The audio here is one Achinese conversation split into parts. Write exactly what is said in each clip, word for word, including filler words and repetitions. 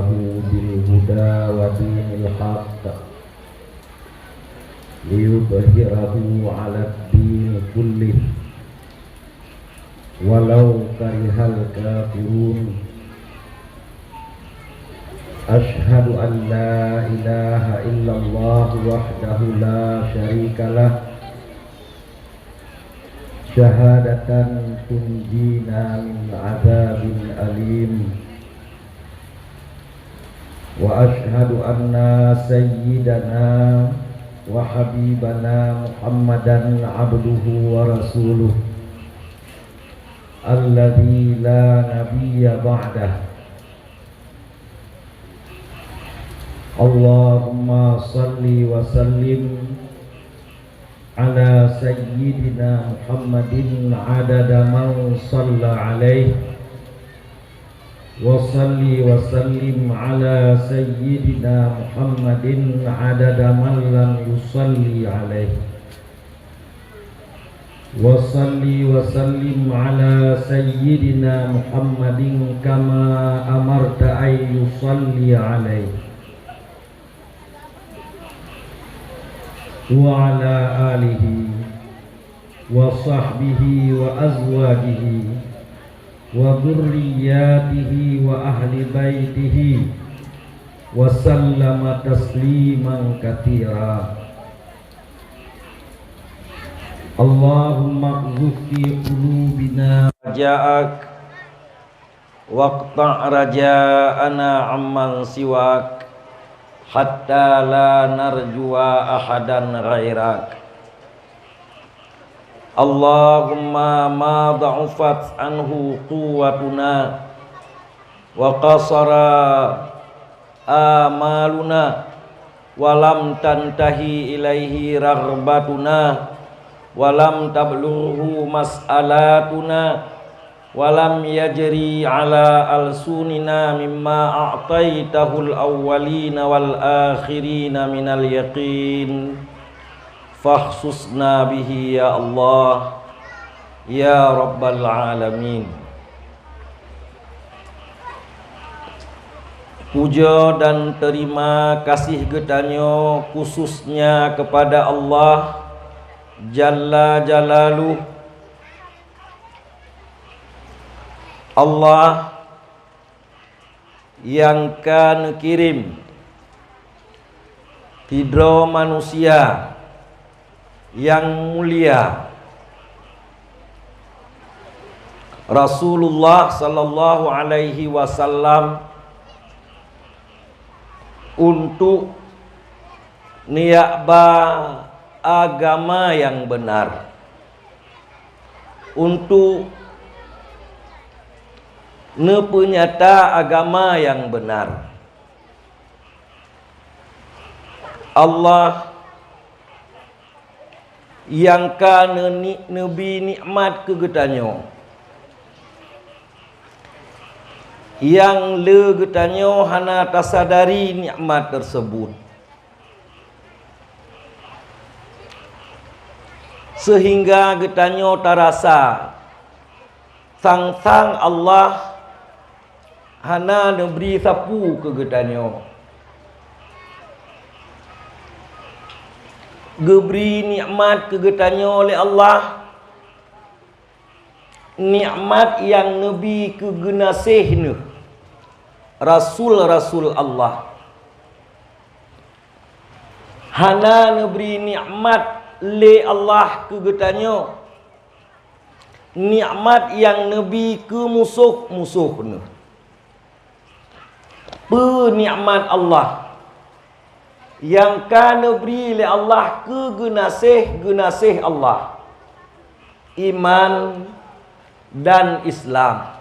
bil huda wa dinil haq, liyudhhirahu 'alad dini kullih, walau karihal kafirun. Asyhadu an la ilaha illallah wahdahu la syarikalah, syahadatan tunjina min adzabin alim. Wa asyhadu anna sayyidana wa habibana Muhammadan abduhu wa rasuluh, alladzi la nabiyya ba'dah. Allahumma shalli wa sallim ala sayyidina Muhammadin adada man shalla alaihi, wa shalli wa sallim ala sayyidina Muhammadin adada man lam yushalli alaihi, wa shalli wa sallim ala sayyidina Muhammadin kama amarta an yushalli alaihi, wa ala alihi wa sahbihi wa azwajihi wa dzurriyyatihi wa ahli baitihi wa sallama tasliman katsira. Allahumma qdhuf fi qulubina raja'ak, waqta' raja'ana amman siwak, hatta la narjua ahadan ghairak. Allahumma ma dha'ufat anhu quwwatuna, wa qasara amaluna, wa lam tantahi ilaihi raghbatuna, wa lam tablughu mas'alatuna, wa lam yajri ala alsunina mimma a'taitahul awwalina wal akhirina minal yaqin. Fakhsusna bihi ya Allah, ya Rabbal Alamin. Puja dan terima kasih geutanyoe khususnya kepada Allah Jalla Jalaluh. Allah nyang ka neukirém sidroe manusia nyang mulia, Rasulullah sallallahu alaihi wasallam, untuk neujak ba agama nyang beunar, untuk neupeunyata agama nyang beunar. Allah nyang ka neuni-, neubi nikmat keu geutanyoe, nyang le geutanyoe hana tasadari nikmat tersebut, seuhingga geutanyoe tarasa sang-sang Allah hana neubri sapeue keu geutanyoe. Geubri nikmat keu geutanyoe lé Allah, nikmat nyang neubi keu geunaséh Neuh, rasul-rasul Allah. Hana neubri nikmat lé Allah keu geutanyoe, nikmat nyang neubi keu musoh-musoh Neuh. Peue nikmat Allah nyang ka neubri lé Allah keu geunaséh-geunaséh Allah? Iman dan Islam.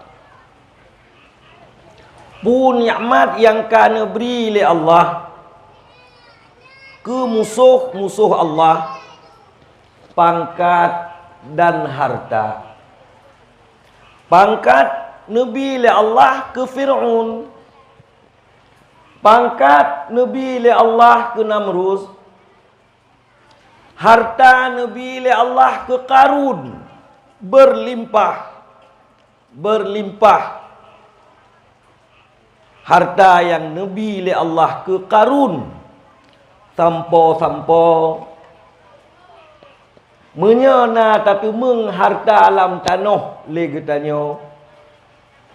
Peue nikmat nyang ka neubri lé Allah keu musoh-musoh Allah? Pangkat dan harta. Pangkat neubi lé Allah keu Fir'aun. Pangkat neubi lé Allah keu Namrud. Harta neubi lé Allah keu Qarun, berlimpah, berlimpah. Harta nyang neubi lé Allah keu Qarun, sampoe-sampoe. Meunyoe na tateumeung harta lam tanoh lé geutanyoe,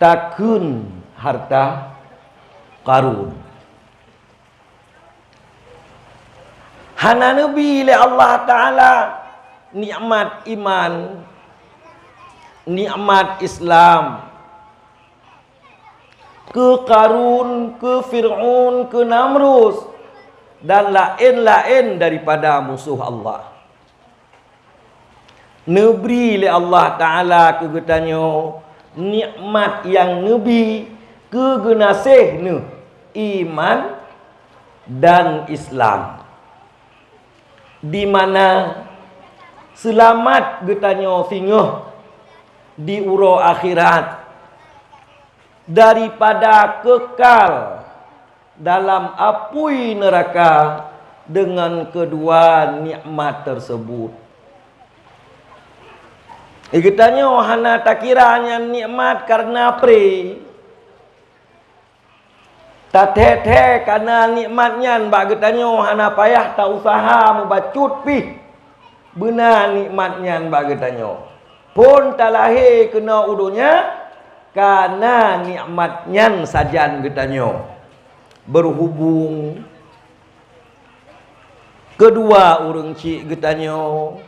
takheun harta Qarun. Hana neubi lé Allah Taala nikmat iman, nikmat Islam, keu Qarun, keu Fir'aun, keu Namrus, dan laén-laén daripada musoh Allah. Neubri lé Allah Taala keu geutanyoe nikmat nyang neubi keu geunaséh neuh iman dan Islam, di mana seulamat geutanyoe singoh di uroe akhirat daripada keukal dalam apui neuraka deungon keudua nikmat teuseubut. Geutanyoe hana takira nyan nikmat kareuna pré. Tathèe-thèe kana nikmat nyan bak geutanyoe, hana payah ta-useuha meubacut pih beuna nikmat nyan bak geutanyoe. Phon talahé keunoe u donya, kana nikmat nyan sajan geutanyoe. Beuhubong keudua ureuëng chik geutanyoe,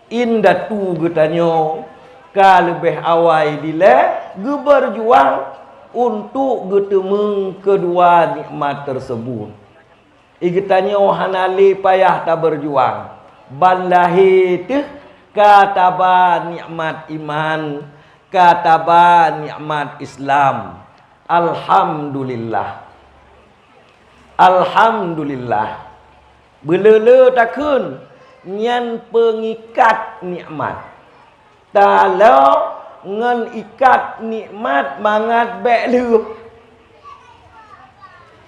indatu geutanyoe, ka leubeh awai dilée geubeurjuang untuk geuteumeung keudua nikmat teuseubut. I geutanyoe hana lé payah tabeurjuang, ban lahé teuh ka taba nikmat iman, ka taba nikmat Islam. Alhamdulillah! Alhamdulillah! Beuleu-leu takheun nyan peungikat nikmat. Talo ngon ikat nikmat mangat bék lheueh.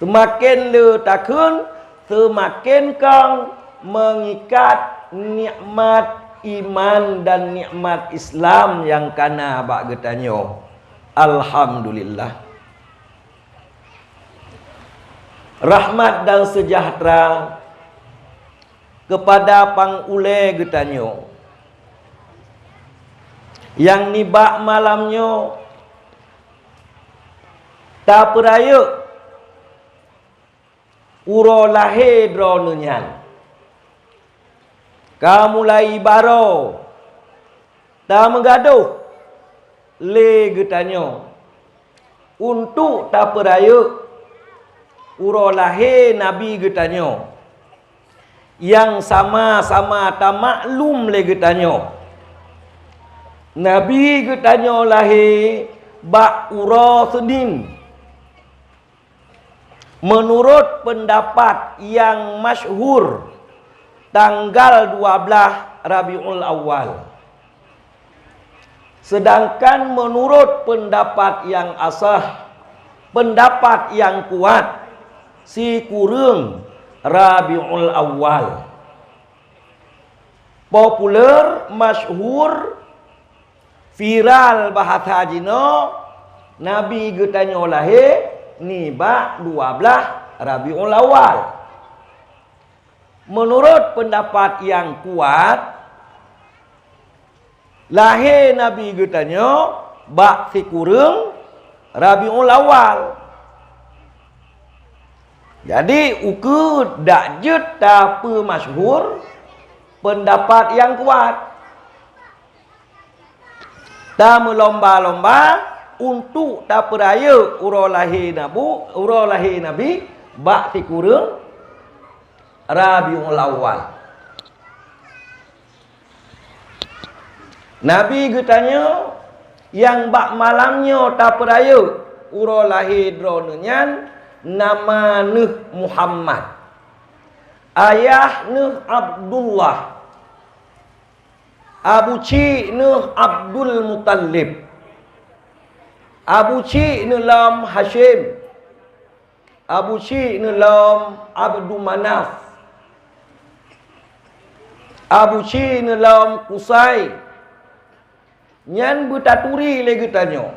Seumaken le takheun, seumaken kong meungikat nikmat iman dan nikmat Islam nyang kana bak geutanyoe. Alhamdulillah! Rahmat dan seujahteura keupada pang ulée geutanyoe, nyang nibak malam nyoe tapeurayeuk uroe lahé droeneuh nyan. Ka mulai baroe tameugadôh lé geutanyoe untuk tapeurayeuk uroe lahé Nabi geutanyoe, nyang sama-sama tamaklum lé geutanyoe, Nabi geutanyoe lahé bak uroe Seunin. Meunurot peundapat nyang masyhur, tanggal dua blaih Rabiul Awal. Seudangkan meunurot peundapat nyang asah, peundapat nyang kuat, sikureueng Rabiul Awal. Populer, masyhur, viral bahasa jinoe, Nabi geutanyoe lahé nibak dua blaih Rabiul Awal. Meunurot peundapat nyang kuat, lahé Nabi geutanyoe bak sikureueng Rabiul Awal. Jadi, ukeue dak jeuet tapeumasyhur peundapat nyang kuat. Tameulomba-lomba untuk tapeurayeuk uroe lahé Nabu-, uroe lahé Nabi bak sikureueng Rabiul Awal. Nabi geutanyoe nyang bak malam nyoe tapeurayeuk uroe lahé droeneuh nyan nama neuh Muhammad. Ayah neuh Abdullah. Abu chik neuh Abdul Muttalib. Abu chik neuh lom Hasyim. Abu chik neuh lom Abdu Manaf. Abu chik neuh lom Kusai. Nyan beutaturi lé geutanyoe.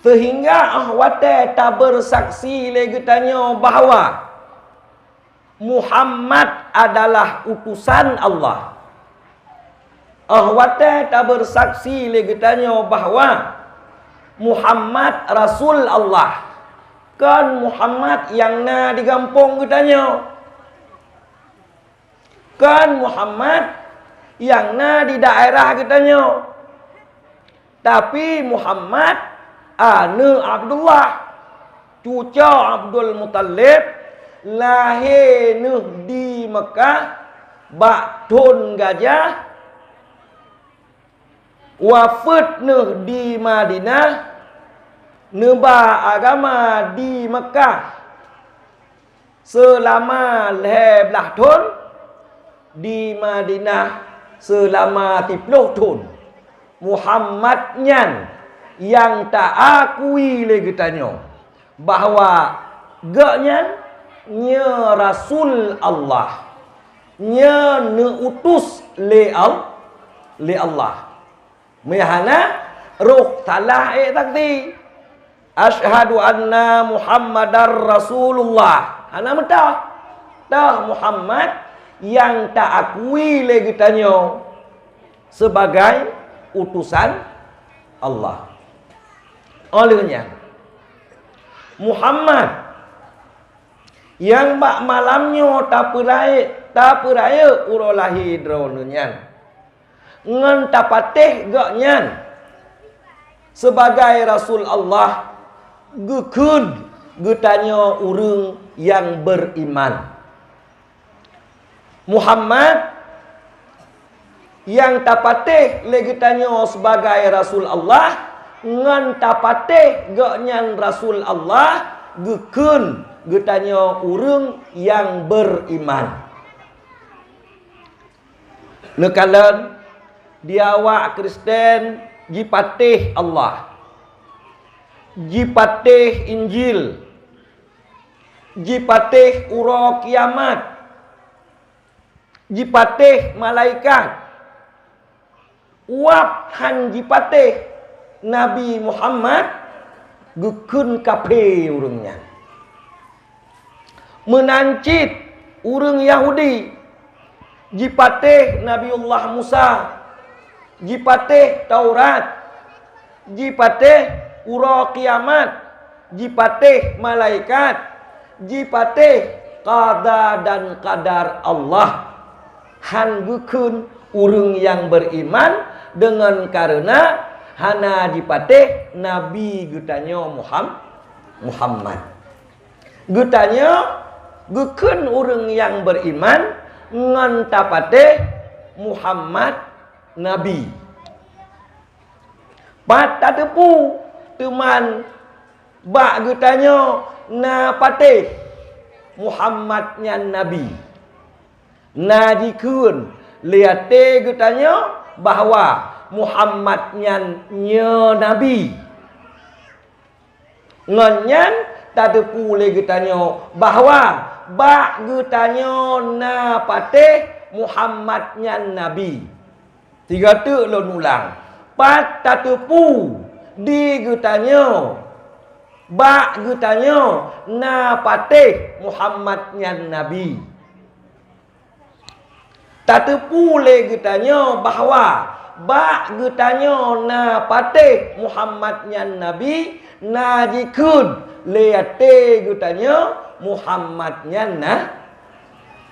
Seuhingga óh watée tabeureusaksi lé geutanyoe bahwa Muhammad adalah utosan Allah. Óh watée tabeureusaksi lé geutanyoe bahwa Muhammad rasul Allah, kon Muhammad nyang na di gampông geutanyoe, kon Muhammad nyang na di daerah geutanyoe. Tapi Muhammad, aneuëk Abdullah, cucoe Abdul Muthalib, lahé neuh di Meukah bak thon gajah, wafeuet neuh di Madinah, neuba agama di Meukah seulama lhée blaih thon, di Madinah seulama siplôh thon. Muhammad nyan nyang ta-akui lé geutanyoe bahwa gobnyan nyoe rasul Allah, nyoe neuutus lé Al-, lé Allah. Meuhana roh salah ék saksi, "Asyhadu anna Muhammadar Rasulullah." Hana meutoh. Toh Muhammad nyang ta-akui lé geutanyoe sebagai utosan Allah. Óh lheueh nyan, Muhammad nyang bak malam nyoe tapeurayeuk, tapeurayeuk uroe lahé droeneuh nyan, ngon tapatéh gobnyan sebagai rasul Allah, geukheun geutanyoe ureuëng nyang beuriman. Muhammad nyang tapatéh lé geutanyoe sebagai rasul Allah, ngon tapatéh gobnyan rasul Allah, geukheun geutanyoe ureuëng nyang beuriman. Neukalon di awak Kristen jipatéh Allah, jipatéh Injil, jipatéh uroe kiamat, jipatéh malaikat. Wab han jipatéh Nabi Muhammad, geukheun kaphé ureuëng nyan. Meunan cit ureuëng Yahudi jipatéh Nabiullah Musa, jipatéh Taurat, jipatéh uroe kiamat, jipatéh malaikat, jipatéh qada dan qadar Allah. Han geukheun ureuëng nyang beuriman deungon kareuna hana jipatéh Nabi geutanyoe Muham-, Muhammad. Geutanyoe geukheun ureuëng nyang beuriman ngon tapatéh Muhammad Nabi. Pat tateupeue teuma bak geutanyoe na patéh Muhammad nyan Nabi? Na jikheun lé até geutanyoe bahwa Muhammad nyan nyoe Nabi. Ngon nyan tateupeue lé geutanyoe bahwa bak geutanyoe na patéh Muhammad nyan Nabi. Sigoe teuk lôn ulang, pat tateupeue di geutanyoe, bak geutanyoe na patéh Muhammad nyan Nabi. Tateupeue lé geutanyoe bahwa bak geutanyoe na patéh Muhammad nyan Nabi, na jikheun lé até geutanyoe Muhammad nyan na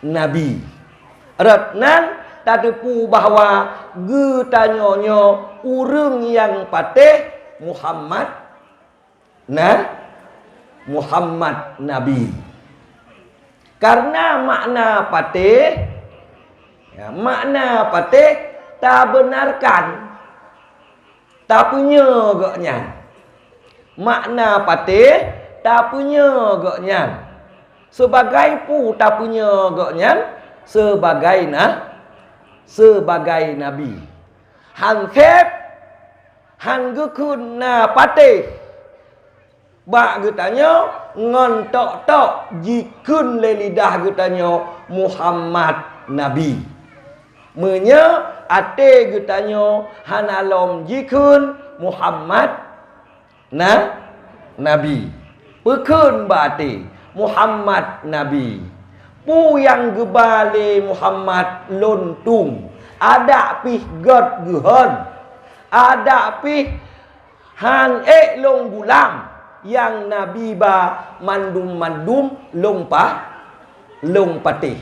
Nabi. Rot nan tateupeue bahwa geutanyoe nyoe ureuëng nyang patéh Muhammad na Muhammad Nabi. Karena makna patéh, ya, makna patéh tabenarkan, tapeunyoe gobnyan. Makna patéh tapeunyoe gobnyan. Sebagai peue tapeunyoe gobnyan? Sebagai na-, sebagai nabi. Han sép, han geukheun na patéh bak geutanyoe ngon tok-tok jikheun lé lidah geutanyoe Muhammad Nabi. Meunyoe até geutanyoe hana lom jikheun Muhammad na-, Nabi. Peukheun bak até, Muhammad Nabi. Peue nyang geuba lé Muhammad lôn tueng, adak pih gét geuhon, adak pih hán ék lôn gulam, nyang Nabi ba mandum-mandum lôn pa-, lôn patéh.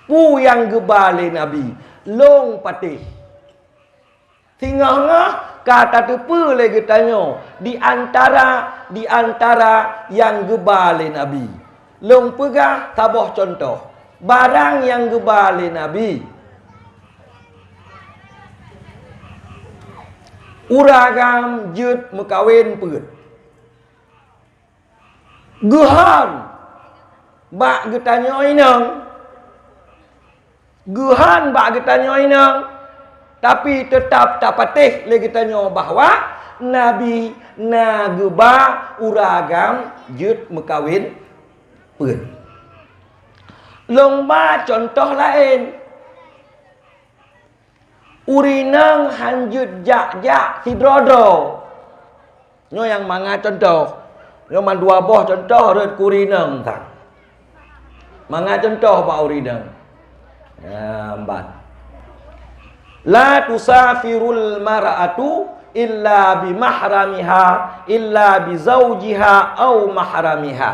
Peue nyang geuba lé Nabi, lôn patéh. Singoh-ngoh ka tateupeue lé geutanyoe di antara, di antara nyang geuba lé Nabi. Lôn peugah saboh cuntoh, barang nyang geuba lé Nabi. Ureueng agam jeuet meukawen peuet. Geuhon bak geutanyoe inong. Geuhon bak geutanyoe inong, tapi teutab tapatéh lé geutanyoe bahwa Nabi na geuba ureueng agam jeuet meukawen peuet. Lôn ba cuntoh laén. Ureueng inong hán jeuet jak-jak sidroe-droe. Nyoe nyang mangat cuntoh. Nyoe mandua boh cuntoh rhot keu ureueng inong tan. Mangat cuntoh bak ureueng inong. Ya, empat. La tusafirul mar'atu illa bi mahramiha, illa bi zaujiha au mahramiha.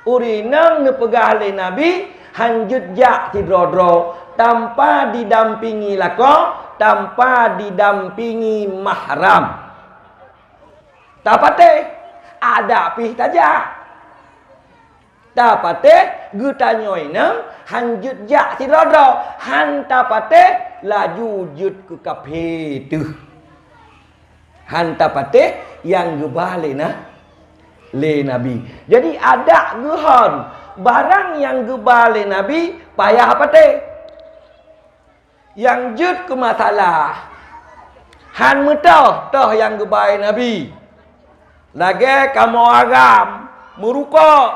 Ureueng inong neupeugah lé Nabi, hán jeuet jak sidroe-droe tanpa didampingi lakoe, tanpa didampingi mahram. Tapatéh, adak pih tajak. Tapatéh, geutanyoe inong hán jeuet jak sidroe-droe, hán tapatéh, laju jeuet keu kaphé teuh. Hán tapatéh nyang geuba lé na-, lé Nabi. Jadi, adak geuhon barang nyang geuba lé Nabi payah patéh. Nyang jeuet keu masalah, hán meutoh toh nyang geuba lé Nabi. Lagée kamoe agam meurukok,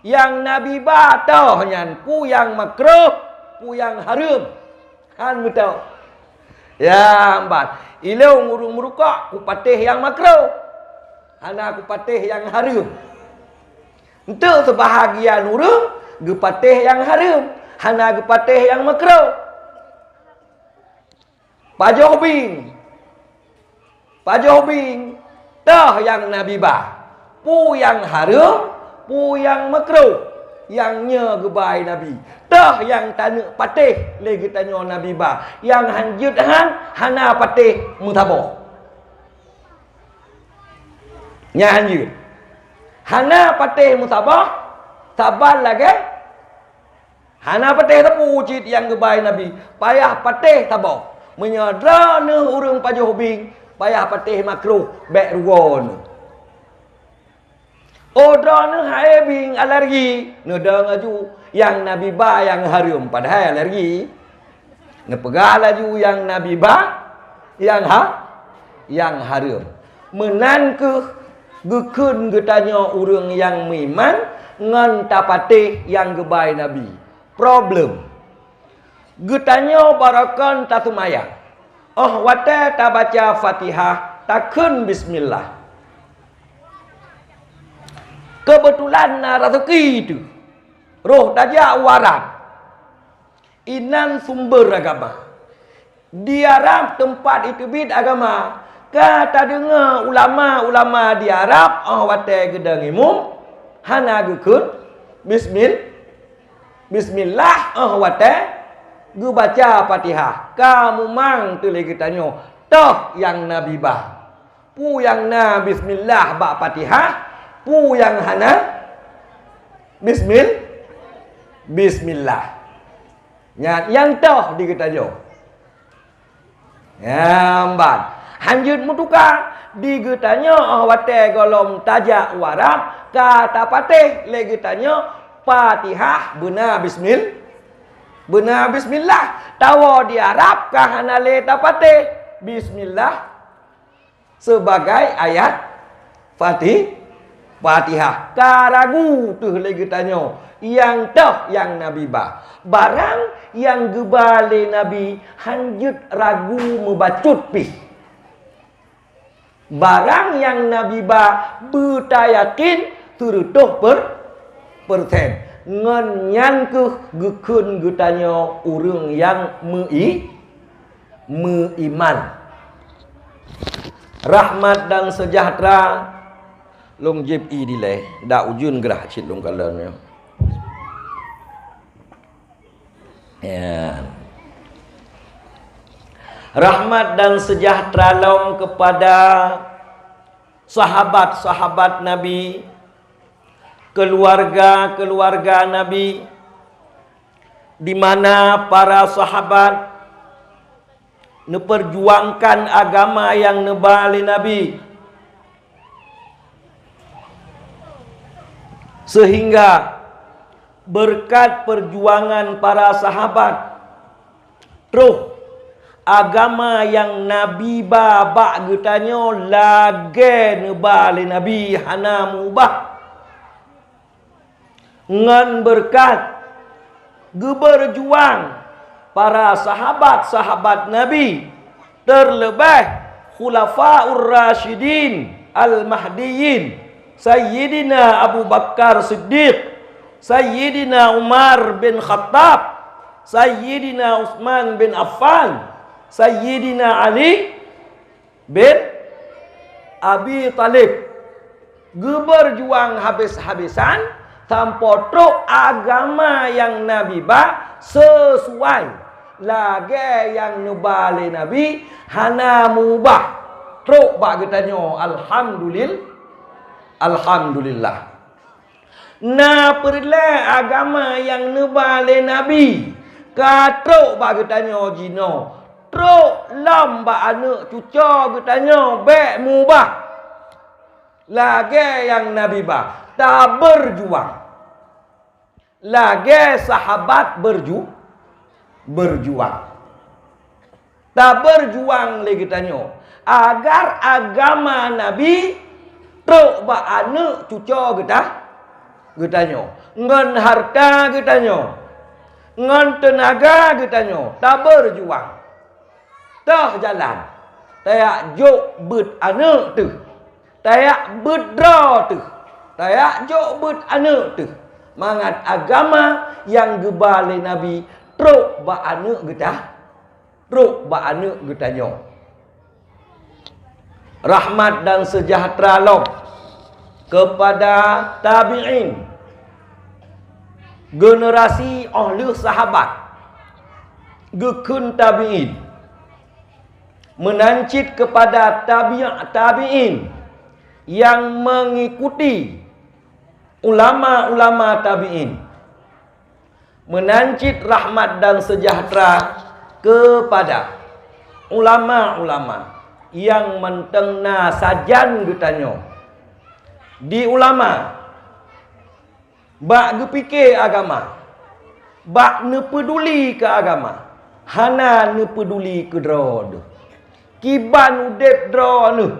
nyang Nabi ba toh nyan peue nyang makruh, peue nyang hareuem. Hán meutoh. Ya, empat. Ilôn ureuëng meurukok, kupatéh nyang makruh. Hana kupatéh nyang hareuem. Enteuk seubahagian ureuëng geupatéh nyang hareuem, hana geupatéh nyang makruh. Pajoh bing. Pajoh bing, toh nyang Nabi ba. Peue nyang hareuem, peue nyang makruh, nyang nyoe geuba lé Nabi. Toh nyang taneuk patéh lé geutanyoe Nabi ba. Nyang hán jeuet hán, hana patéh meusaboh. Nyan hán jeuet. Hana patéh meusaboh, saban lagée hana patéh sapeue cit nyang geuba lé Nabi, payah patéh saboh. Meunyoe droeneueh ureuëng pajoh bing, payah patéh makruh, bék rugoe neuh. Oh, droeneueh hai bing alergi, neudong laju nyang Nabi ba nyang hareuem, padahai alergi. Neupeugah laju nyang Nabi ba nyang ha-, nyang hareuem. Meunan kheueh geukheun geutanyoe ureuëng nyang meuiman ngon tapatéh nyang geuba lé Nabi. Problem. Geutanyoe barokon taseumayang. Óh watée tabaca Fatihah, takheun bismillah. Keubeutulan na raseuki teuh, roh tajak u Arab. Inan sumber agama. Di Arab teumpat jiteubiet agama, ka tadeungoe ulama-ulama di Arab óh watée geudong imum hana geukheun bismil-, bismillah óh watée geubaca Fatihah. Ka mumang teuh lé geutanyoe, toh nyang Nabi ba. Peue nyang na bismillah bak Fatihah, peue nyang hana bismil-, bismillah. Nyan nyang toh di geutanyoe. Nyan ban. Hán jeuet meutuka di geutanyoe óh watée gohlom tajak u Arab ka tapatéh lé geutanyoe Fatihah beuna bismil-, beuna bismillah. Tawoe di Arab ka hana lé tapatéh bismillah. Seubagai ayat Fati-, Fatihah. Ka ragu teuh lé geutanyoe, nyang toh nyang Nabi ba. Barang nyang geuba lé Nabi hán jeuet ragu meubacut pih. Barang nyang Nabi ba beutayakin sireutoh per-, persen. Ngon nyan kheueh geukheun geutanyoe ureuëng nyang meu-i-, meuiman. Rahmat dan seujahteura lôn jieb ié dilée, dak ujeuen grah cit lôn kalon nyoe. Ya. Rahmat dan seujahteura lom keupada sahabat-sahabat Nabi, keuluwarga-keuluwarga Nabi, di mana para sahabat neupeurjuangkan agama nyang neuba lé Nabi, seuhingga beureukat peurjuangan para sahabat, troh agama nyang Nabi ba bak geutanyoe lagée neuba lé Nabi, hana meubah. Ngon beureukat geubeurjuang para sahabat-sahabat Nabi, teuleubeh Khulafaur Rasyidin Al-Mahdiyyin, Sayyidina Abu Bakar Siddiq, Sayyidina Umar bin Khattab, Sayyidina Utsman bin Affan, Sayyidina Ali bin Abi Thalib, geubeurjuang habéh-habéhan sampoe trok agama nyang Nabi ba seusuai lagée nyang neuba lé Nabi, hana meubah, trok bak geutanyoe. Alhamdulil-, alhamdulillah. Na peureulée agama nyang neuba lé Nabi ka trok bak geutanyoe jinoe, trok lom bak aneuëk cucoe geutanyoe bék meubah. Lagée nyang Nabi ba, tabeurjuang. Lagée sahabat beurju-, beurjuang. Tabeurjuang lé geutanyoe agar agama Nabi trok bak aneuëk cucoe geuta-, geutanyoe, ngon hareuta geutanyoe, ngon teunaga geutanyoe, tabeurjuang. Toh jalan, tajak jok beuet aneuëk teuh, tajak beuet droe teuh, tajak jok beuet aneuëk teuh, mangat agama nyang geuba lé Nabi trok bak aneuëk geuta-, trok bak aneuëk geutanyoe. Rahmat dan seujahteura lom keupada tabi'in, generasi óh lheueh sahabat, geukheun tabi'in, meunan cit keupada tabi-, tabi'in nyang meungikuti ulama-ulama tabi'in. Meunan cit rahmat dan seujahteura keupada ulama-ulama nyang mantong na sajan geutanyoe. Di ulama, bak geupike agama, bak neupeuduli keu agama, hana neupeuduli keu droe deuh. Kiban udeb droe neuh,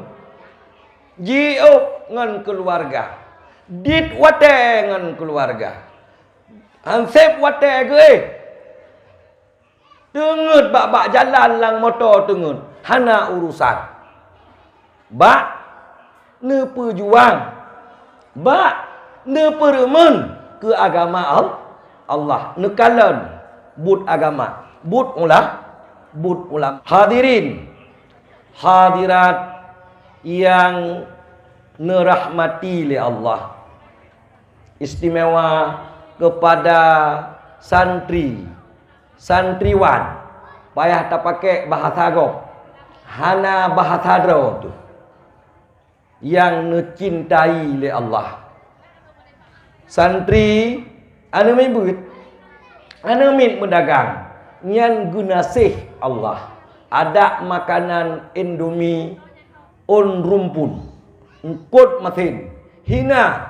jiôh ngon keuluwarga, dit watée ngon keuluwarga, han seb watée geuéh. Teungeut bak-bak jalan lam moto teungeut, hana urosan. Bak neupeujuang, bak neupeureumeun keu agama Al-, Allah, neukalon buet agama, buet ula-, buet ulama. Hadirin, hadirat nyang neurahmati lé Allah, istimewa keupada santri, santriwan, payah tapakék bahasa gob, hana bahasa droe teuh, nyang neucintai lé Allah. Santri aneuk miet beuet, aneuk miet meudagang, nyan geunaséh Allah. Adak makanan Indomie, ôn rumpun, eungkot masen, hina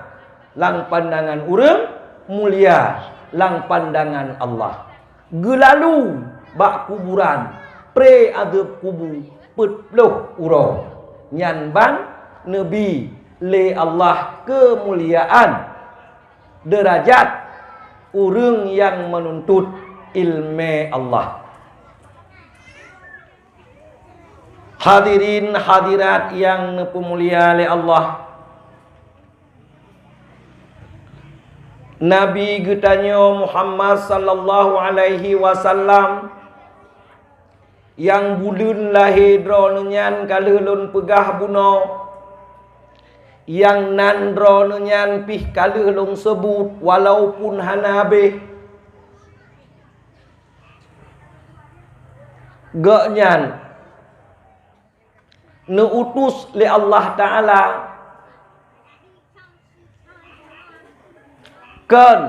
lam pandangan ureuëng, mulia lam pandangan Allah. Geulalu bak kuburan, pré adeueb kubu peuet ploh uroe. Nyan ban neubi lé Allah keumuliaan deurajat ureuëng nyang meununtut iéleumé Allah. Hadirin hadirat nyang neupeumulia lé Allah, Nabi geutanyoe Muhammad sallallahu alaihi wasallam, nyang buleuen lahé droeneuh nyan ka lheueh lôn peugah bunoe, nyang nan droeneuh nyan pih ka lheueh lôn seubut walaupun hana habéh. Gobnyan neuutus lé Allah Taala kon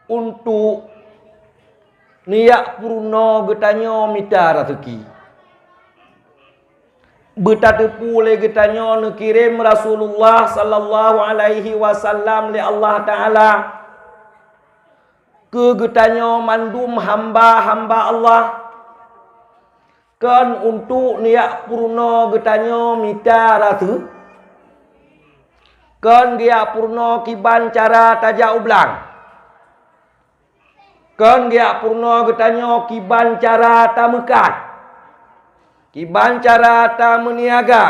untuk neujak peurunoe geutanyoe mita raseuki. Beutateupeue lé geutanyoe neukirém Rasulullah sallallahu alaihi wasallam lé Allah Taala keu geutanyoe mandum hamba-hamba Allah, kon untuk neujak peurunoe geutanyoe mita raseuki, kon geujak peurunoe kiban cara tajak u blang, kon geujak peurunoe geutanyoe kiban cara tameukat, kiban cara tameuniaga,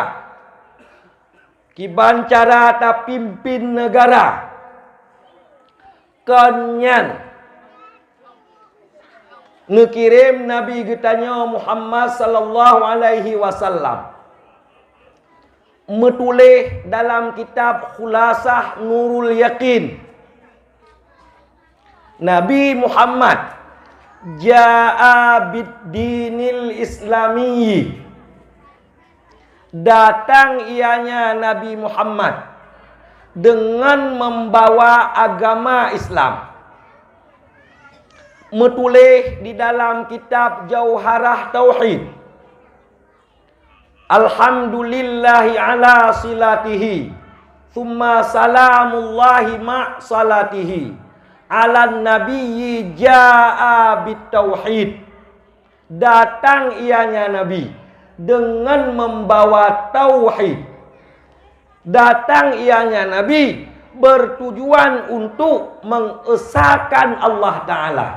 kiban cara tapimpén neugara. Kon nyan neukirém Nabi geutanyoe Muhammad sallallahu alaihi wasallam. Meutuléh dalam kitab Khulasah Nurul Yaqin, Nabi Muhammad jaa bid dinil islamiyyi, datang ianya Nabi Muhammad deungon membawa agama Islam. Meutuléh di dalam kitab Jauharah Tauhid, "Alhamdulillahi ala silatihi, tsumma salamullahi ma salatihi, alan nabiyyi jaa bit tauhid." Datang ianya Nabi deungon membawa tauhid. Datang ianya Nabi bertujuan untuk mengesakan Allah Taala.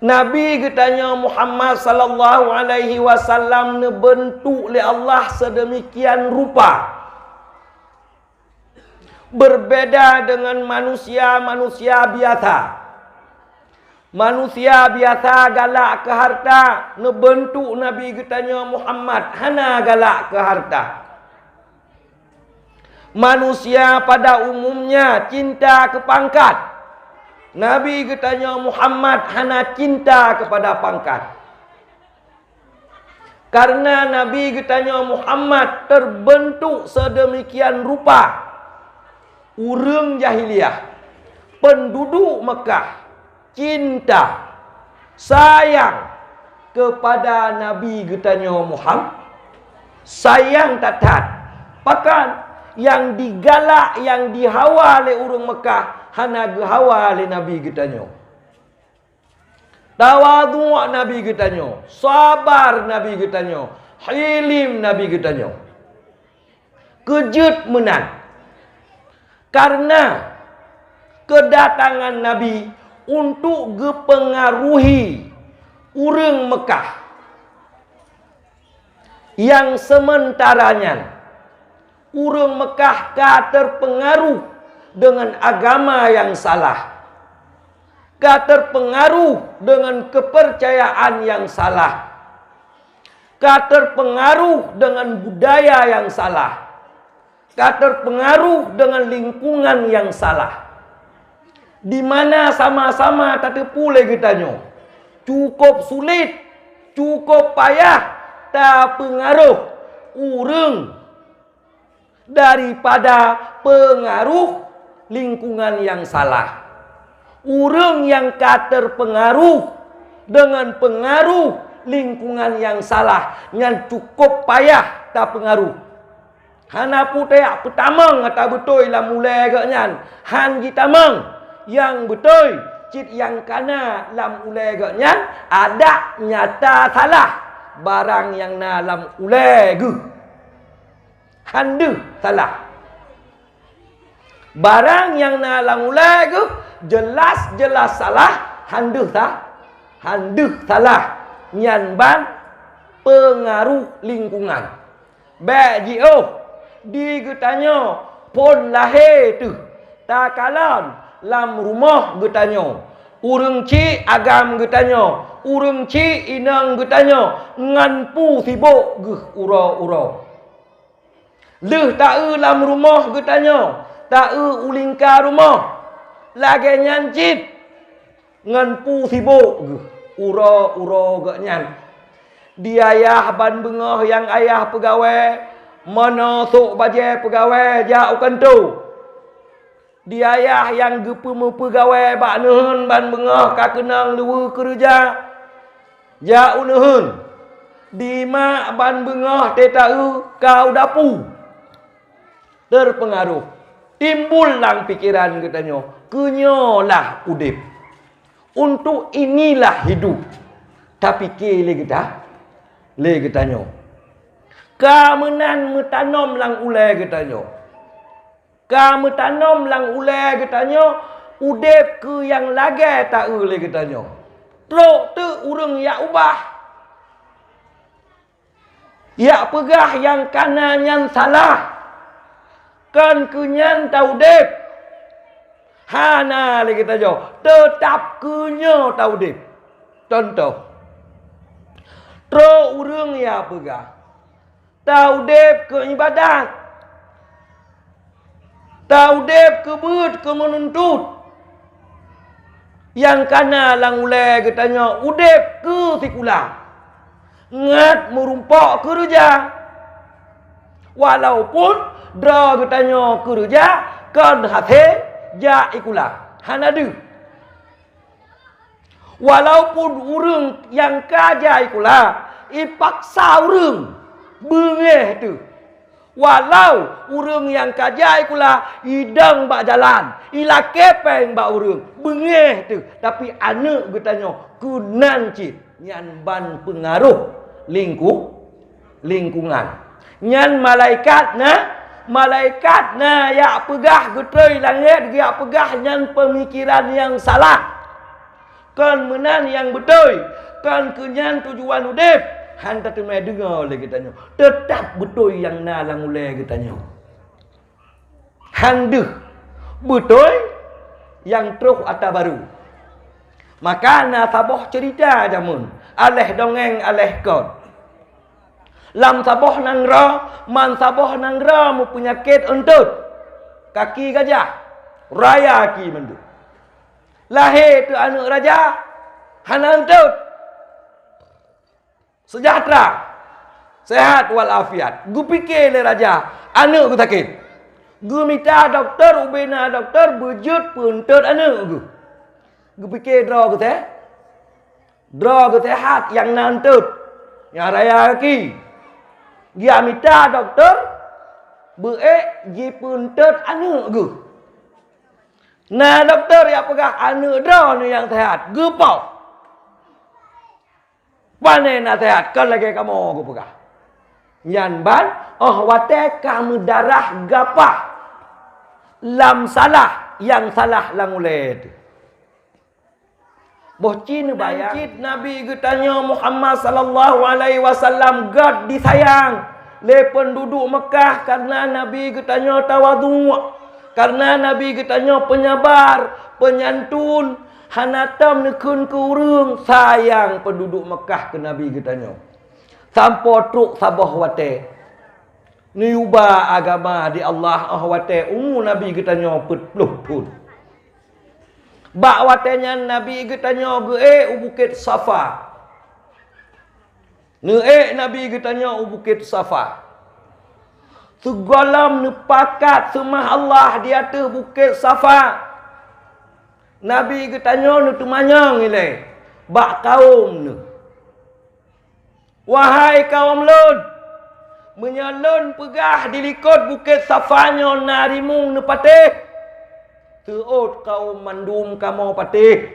Nabi geutanyoe Muhammad sallallahu alaihi wasallam neubeuntuk lé Allah sedemikian rupa, berbeda dengan manusia-manusia biasa. Manusia biasa galak keu harta, neubeuntuk Nabi geutanyoe Muhammad hana galak keu harta. Manusia pada umumnya cinta keu pangkat. Nabi geutanyoe Muhammad hana cinta keupada pangkat. Karena Nabi geutanyoe Muhammad teubeuntuk sedemikian rupa, ureuëng jahiliyah, peunduduek Meukah, cinta, sayang keupada Nabi geutanyoe Muhammad, sayang that-that. Pakon nyang digalak, nyang dihawa lé ureuëng Meukah, hana geuhawa lé Nabi geutanyoe. Tawadhu Nabi geutanyoe, sabar Nabi geutanyoe, hilim Nabi geutanyoe. Keujeuet meunan, karena keudatangan Nabi untuk geupeungaruhi ureuëng Meukah. Nyang seumeutara nyan, ureuëng Meukah ka teupeungaruh deungon agama nyang salah, ka teupeungaruh deungon keupeurcayaan nyang salah, ka teupeungaruh deungon budaya nyang salah, ka teupeungaruh deungon lingkungan nyang salah, di mana sama-sama tateupeue lé geutanyoe, cukup sulet, cukup payah tapeungaruh ureuëng daripada peungaruh lingkungan nyang salah. Ureuëng nyang ka teupeungaruh deungon peungaruh lingkungan nyang salah, nyan cukup payah tapeungaruh. Hana putéh peutamong ata beutôi lam ulée geuh nyan, han jitamong. Nyang beutôi, cit nyang kana lam ulée geuh nyan, adak nyata salah barang nyang na lam ulée geuh. Han deuh salah. Barang nyang na lam ulée geuh jeulaih-jeulaih salah, han deuh sa-, han deuh salah. Nyan ban Peungaroh lingkungan. Bék jiôh, di geutanyoe phon lahé teuh takalon lam rumoh geutanyoe, ureuëng chik agam geutanyoe, ureuëng chik inong geutanyoe ngon peue sibôk geuh uroe-uroe. Lheueh taeu lam rumoh geutanyoe, taeu u lingka rumoh, lagée nyan cit ngon peue sibôk geuh uroe-uroe geuh nyan. Di ayah ban beungoh nyang ayah peugawée, meunoe sôk bajée peugawée jak u kantô. Di ayah nyang geupeumeupeu gawée bak neuheun ban beungoh ka keunong leuweue keureuja, jak u neuheun. Di mak ban beungoh teuh taeu ka u dapu. Teupeungaroh, timbul lam pikeran geutanyoe, keunyoe lah udeb. Untuk inilah hidup. Tapike lé geuta, lé geutanyoe. Ka meunan meutanom lam ulée geutanyoe. Ka meutanom lam ulée geutanyoe udeb keu nyang lagée taeu lé geutanyoe. Trok teuk ureuëng jak ubah. Jak peugah nyang kana nyan salah. Kon keu nyan taudeb. Hana lé geutanyoe, teutab keu nyoe taudeb. Contoh, trok ureuëng jak peugah, taudeb keu iébadat. Taudeb keu beuet keu meununtut. Nyang kana lam ulée geutanyoe udeb keu sikula, ngat meurumpok keureuja. Walaupun droe geutanyoe keureuja kon hase jak sikula, hana deuh. Walaupun ureuëng nyang ka jak sikula ipaksa ureuëng, beungéh teuh. Walau ureuëng nyang ka jak sikula idong bak jalan, ilakée péng bak ureuëng, beungéh teuh, tapi aneuëk geutanyoe keunan cit nyan ban peungaroh lingku-, lingkungan. Nyan malaikat na, malaikat na jak peugah geutroi langét, jak peugah nyan peumikeran nyang salah. Kon meunan nyang beutôi, kon keu nyan tujuan udeb, hana teumé deungoe lé geutanyoe. Teutab beutôi nyang na lam ulée geutanyoe. Han deuh beutôi nyang troh ata barô. Maka na saboh ceurita jameun, aléh dongeng aléh kon. Lam saboh nanggroe, man saboh nanggroe meupeunyakét eunteut. Kaki gajah, raya ki mandum. Lahé teuh aneuëk raja, hana eunteut. Seujahteura, seuhat wal afiat. Geupike lé raja, aneuëk geuh sakét. Geumita dokto, ubena dokto beujeuet peueunteut aneuëk geuh. Geupike droe geuh seuhat, droe geuh seuhat nyang na eunteut, nyang raya kaki. Geumita dokto beuék jipeueunteut aneuëk geuh. Na dokto nyang peugah aneuëk droeneuh nyang seuhat, geupoh. Pane naseuhat kon lagée kamoe geupeugah. Nyan ban óh watée ka meudarah gapah lam salah nyang salah lam ulée teuh. Boh ci neubayang cit Nabi geutanyoe Muhammad sallallahu alaihi wasallam gét disayang lé peunduduek Meukah kareuna Nabi geutanyoe tawadhu', kareuna Nabi geutanyoe peunyabar, peunyantun, hana tom neukheun keu ureuëng, sayang peunduduek Meukah keu Nabi geutanyoe. Sampoe trok saboh watée, neuyuba agama di Allah óh watée umu Nabi geutanyoe peuet ploh thon. Bak watée nyan Nabi geutanyoe geuék u Bukét Safa. Neuék Nabi geutanyoe u Bukét Safa. Sigohlom neupakat seumah Allah di ateueh Bukét Safa, Nabi geutanyoe neuteumanyong ilée bak kawom neuh, "Wahai kawom lôn, meunyoe lôn peugah di likot Bukét Safa nyoe na rimueng neupatéh, seuôt kawom mandum kamoe patéh.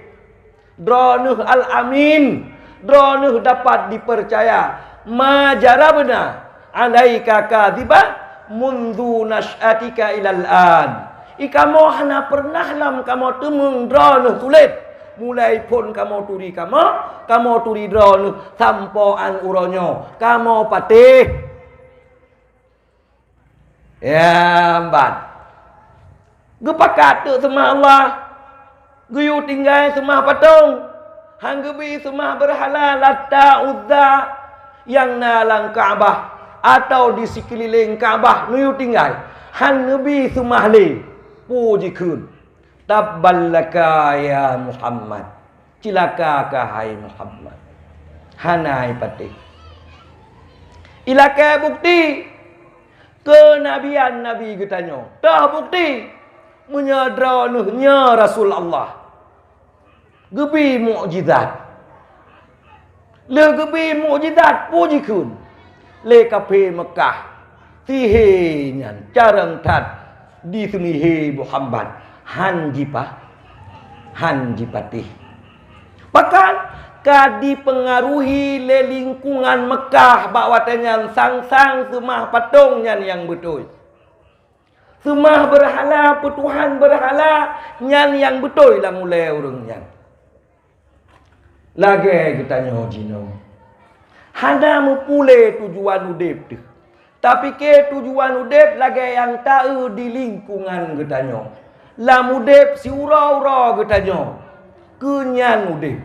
Droeneuh al-amin, droeneuh dapat dipeucaya. Ma jarabna alaika kadziban mundzu nasy'atika ilal an." I kamoe hana peureunah lom kamoe teumeung droeneuh sulet Mulai phon kamoe turi kamoe, kamoe turi droeneuh sampoe 'an uroe nyoe, kamoe patéh. Ya, ban. Geupakat teuk seumah Allah, geuyue tinggai seumah patong, han geubi seumah beurhala Lata, Uzza, nyang na lam Ka'bah atawa di sikeulileng Ka'bah neuyue tinggai, han neubi seumah lé. Peue jikheun? Tabban laka ya Muhammad. Cilaka kah hai Muhammad. Hana ipatéh. Ilakée bukeuti keunabian Nabi geutanyoe. Toh bukeuti meunyoe droeneuh nyoe Rasul Allah. Geubi mukjizat. Lheueh geubi mukjizat peue jikheun lé kafé Meukah, sihé nyan carông that diseumihé Muhammad, han jipa-, han jipatéh. Bahkan ka dipeungaruhi lé lingkungan Meukah bak watée nyan sang-sang seumah patong nyan nyang beutôi. Seumah beurhala, peutuhan beurhala, nyan nyang beutôi lam ulée ureuëng nyan. Lagée geutanyoe jinoe, hana meupuléh tujuan udeb teuh. Tapike tujuan udeb lagée nyang taeu di lingkungan geutanyoe. Lam udeb siuroe-uroe geutanyoe keu nyan udeb.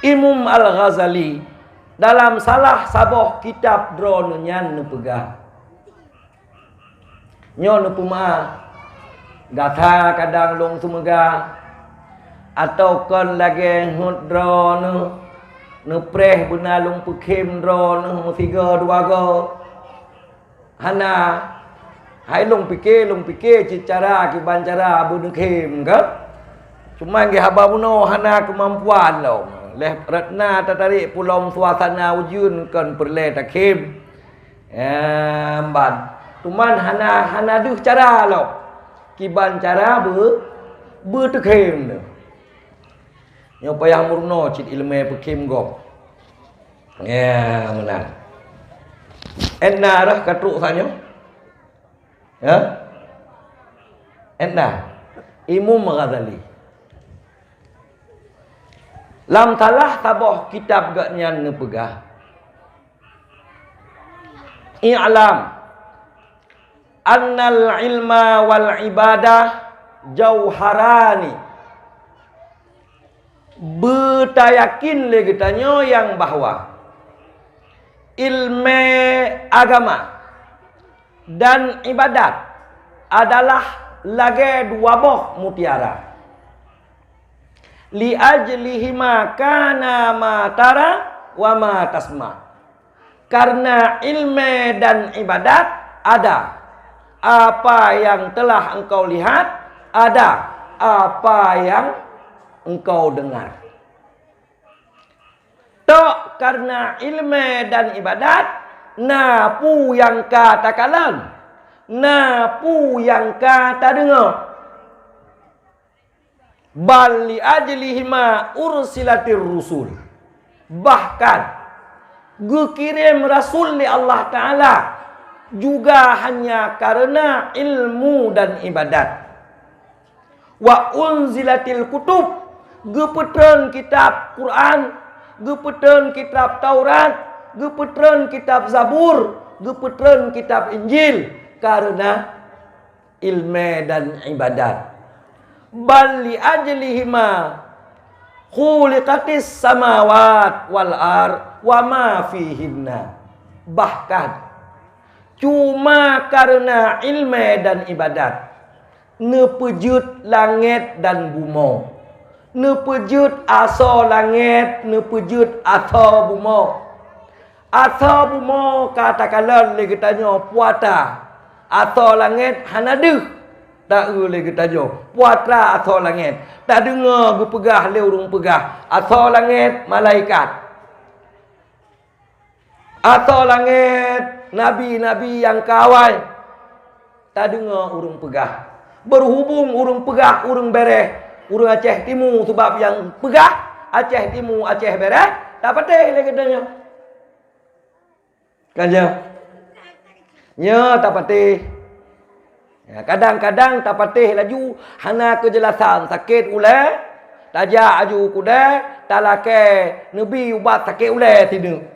Imam Al-Ghazali dalam salah saboh kitab droeneuh nyan neupeugah, nyoe neupeumeu'ah, gata kadang lôn seumeugah, atawa kon lagée heuet droeneuh, neupreh beuna lôn peukhém droeneuh meusigoe dua goe. Hana. Hai lôn pike, lôn pike cit cara kiban cara beuneukhém ka. Cuma geuh haba bunoe hana keumampuan lom. Lheueh rot na tatarek pulo suasana ujeuen kon peureulée takhém. Nyang ban. Cuman hana, hana deuh cara lom. Kiban cara beu-, beuteukhém nyoe. Nyoe payah meurunoe cit iéleumé peukhém gob. Ya, meunan. Ét na rhah ka trok saat nyoe? Ya? Ét na. Imam Ghazali. Lam salah saboh kitab geuhnyan neupeugah, "I'lam annal ilma wal ibadah jauharani." Beutayakin lé geutanyoe nyang bahwa iéleumé agama dan iébadat adalah lagée dua boh mutiara. "Li ajlihima kana ma tara wa ma tasma." Karena iéleumé dan iébadat ada apa nyang telah engkau lihat, ada apa nyang engkau dengar. Tok karena iéleumé dan iébadat, na peue nyang ka takalon, na peue nyang ka tadeungoe. "Bal li ajlihima ursilatir rusul." Bahkan geukirém rasul lé Allah Taala juga hanya karena ilmu dan iébadat. "Wa unzilatil kutub," geupeutreun kitab Quran, geupeutreun kitab Taurat, geupeutreun kitab Zabur, geupeutreun kitab Injil karena iéleumé dan iébadat. "Bal li ajlihima khuliqatis samawat wal ard wa ma fihinna." Bahkan cuma karena iéleumé dan iébadat neupeujeuet langét dan bumoe, neupeujeuet asoe langét, neupeujeuet asoe bumoe. Asoe bumoe ka takalon lé geutanyoe puatra, asoe langét hana deuh taeu lé geutanyoe puatra asoe langét. Tadeungoe geupeugah lé ureuëng peugah, asoe langét malaikat. Asoe langét nabi-nabi nyang ka awai. Tadeungoe ureuëng peugah. Berhubung ureuëng peugah ureuëng béréh, ureuëng Aceh Timu, sabab nyang peugah Aceh Timu, Aceh béréh, tapatéh lé geutanyoe. Kan nyoe? Nyoe tapatéh. Ya, kadang-kadang tapatéh laju hana keujelasan sakét ulée, tajak aju u keudée, talakée neubi ubat sakét ulée sineuk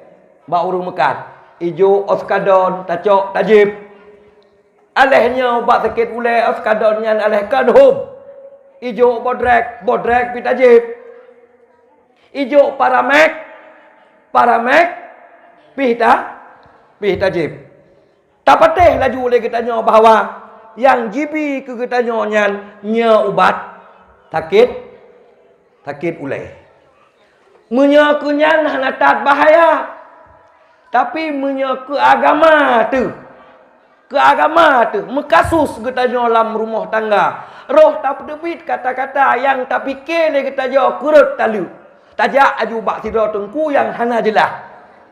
bak ureuëng meukat. Ijok oskadon tacok tajieb. Aléh nyoe ubat sakét ulée oskadon nyan aléh kon hom. Ijok bodrek, bodrek pih tajieb. Ijok paramek, paramek pih ta, pih tajieb. Tapatéh laju lé geutanyoe bahwa nyang jibi keu geutanyoe nyan nyoe ubat sakét, sakét ulée. Meunyoe keu nyan hana that bahaya, tapi meunyoe keu agama teuh, keu agama teuh meukasus geutanyoe lam rumoh tangga, roh tapeuteubiet kata-kata nyang tapike lé geutanyoe keureuet taleuek. Tajak aju bak sidroe teungku nyang hana jeulaih.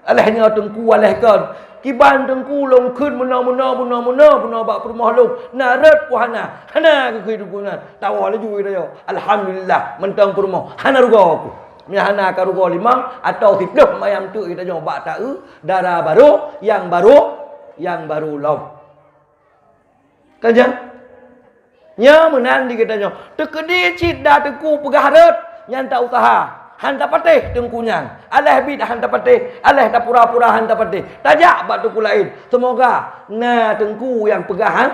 Aléh nyoe teungku aléh kon, kiban teungku lôn kheun meunoe-meunoe, meunoe-meunoe, meunoe bak peurumoh lôn, na rot peue hana, hana geukheun teungku nyan. Tawoe laju geutanyoe, alhamdulillah, mantong peurumoh, hana rugoe ku. Meunyo hana ka rugoe limong atawa siplôh mayam teuk geutanyoe bak taeu dara barô, nyang barô, nyang barô lom. Kan nyan? Nyoe meunan di geutanyoe. Teukeudi cit da teungku peugah rot, nyan ta useuha. Han tapatéh teungku nyan. Aléh biet han tapatéh, aléh tapura-pura han tapatéh. Tajak bak teungku laén. Seumoga na teungku nyang peugah han,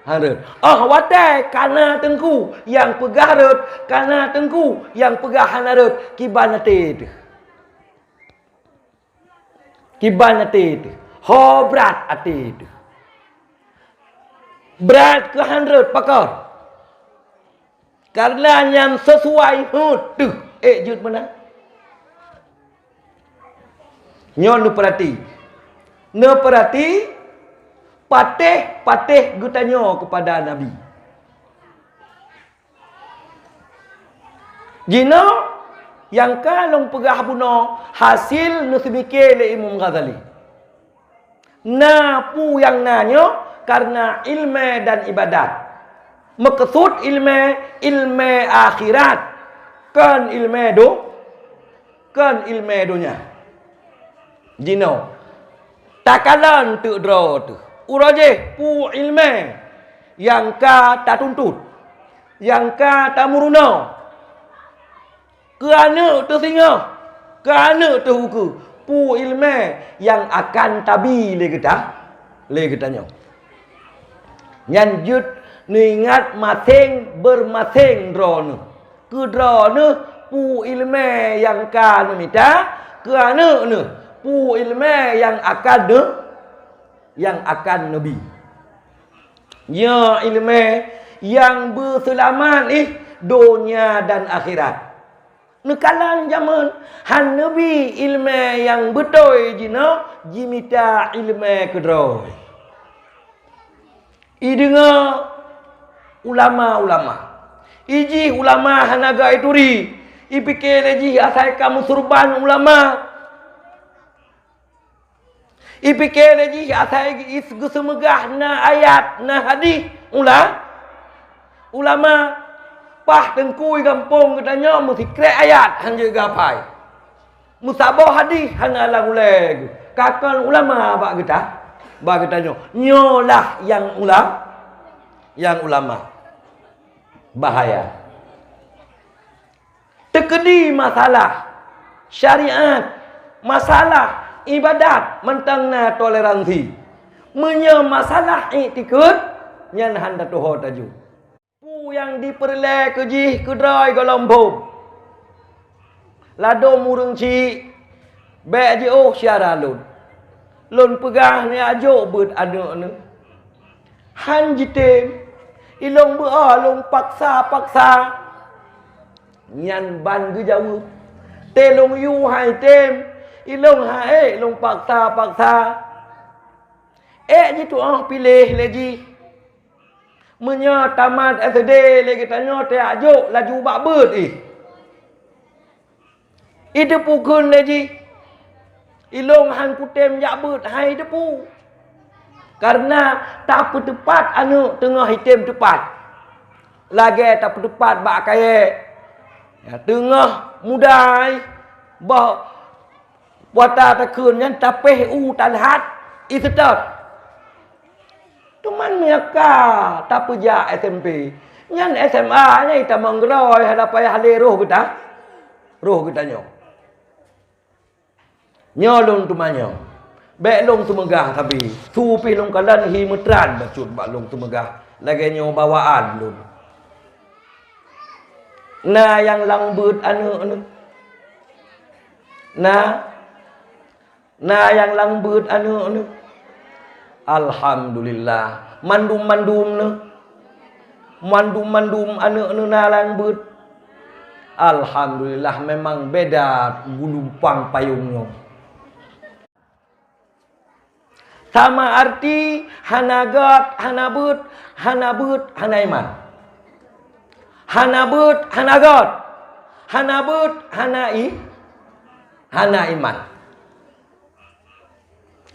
han rot. Óh watée ka na teungku nyang peugah rot, ka na teungku nyang peugah hana rot, kiban até teuh. Kiban até teuh, ho brat até teuh. Brat keu han rot pakon. Kareuna nyan sisuai heuet teuh ék jeuet meunan. Nyoe neupeurati. Neupeurati patéh-patéh geutanyoe keupada Nabi. Jinoe nyang ka lôn peugah bunoe hasil neuseumike lé Imam Ghazali. Na peue nyang na nyoe kareuna iéleumé dan iébadat. Meukeusut iéleumé, iéleumé akhirat, kon iéleumé do-, kon iéleumé donya. Jinoe, takalon teuk droe teuh. Uroe jéh peue iéleumé nyang ka tatuntut, nyang ka tameurunoe keu aneuëk teuh singoh, keu aneuëk teuh ukeue, peue iéleumé nyang akan tabi lé geuta-, lé geutanyoe. Nyan jeuet neuingat maséng beureumaséng droeneueh. Keu droeneueh peue iéleumé nyang ka neumita, keu aneuëk neueh peue iéleumé nyang akan neu-, nyang akan neubi. Nyoe iéleumé nyang beuseulamat ih donya dan akhirat. Neukalon jamén han neubi iéleumé nyang beutôi jinoe jimita iéleumé keudroe. Ideungoe ulama-ulama. Ijih ulama hana gét ituri. Ipike lé jih asai ka meusurban ulama. Ipike lé jih asai geuseumeugah na ayat, na hadih ula-, ulama. Paih teungku i gampông geutanyoe meusikrek ayat han jeuet geuhafai. Meusaboh hadih hana lam ulée geuh. Ka kon ulama bak geuta-, bak geutanyoe. Nyoe lah nyang ula-, nyang ulama. Bahaya. Teukeudi masalah syariat, masalah iébadat mantong na toleransi. Meunyoe masalah iktikeuet, nyan han tatuho taju. Peue nyang jipeureulée keu jih keudroe gohlom phom. Ladôm ureuëng chik bék jiôh syara lôn. Lôn peugah neujak jok beuet aneuëk neuh. Han jitem. Ilôn beuo lôn paksa-paksa. Nyan ban geujaweueb, "Tée lôn yue hai tem, ilôn han ék lôn paksa-paksa." Ék jituoh piléh lé jih. Meunyoe tamat S D lé geutanyoe tajak jok laju bak beuet ih. Iteupeue kheun lé jih, "Ilôn han kutem jak beuet," hai teupeue. Kareuna tapeuteupat aneuëk teungoh item teupat. Lagée tapeuteupat bak kayée, ya, teungoh mudai, boh wata takheun nyan tapéh u talhat iseutôt. Teuma meunyoe ka tapeujak S M P, nyan S M A nyan tamong geurôi, hana payah lé roh geuta-, roh geutanyoe. Nyoe lôn teumanyong. Bék lôn teumeugah sabe. Su pih lôn kalon hi meutrat bacut bak lôn teumeugah. Lagée nyoe bawaan lôn. Na nyang lam beuet aneuëk neuh? Na? Na nyang lam beuet aneuëk neuh? Alhamdulillah. Mandum-mandum neuh? Mandum-mandum aneuëk neuh na lam beuet? Alhamdulillah, memang beda gulumpang payong nyoe. Sama arti hana göt, hana beuet, hana beuet, hana iman. Hana beuet, hana göt. Hana beuet, hana i-, hana iman.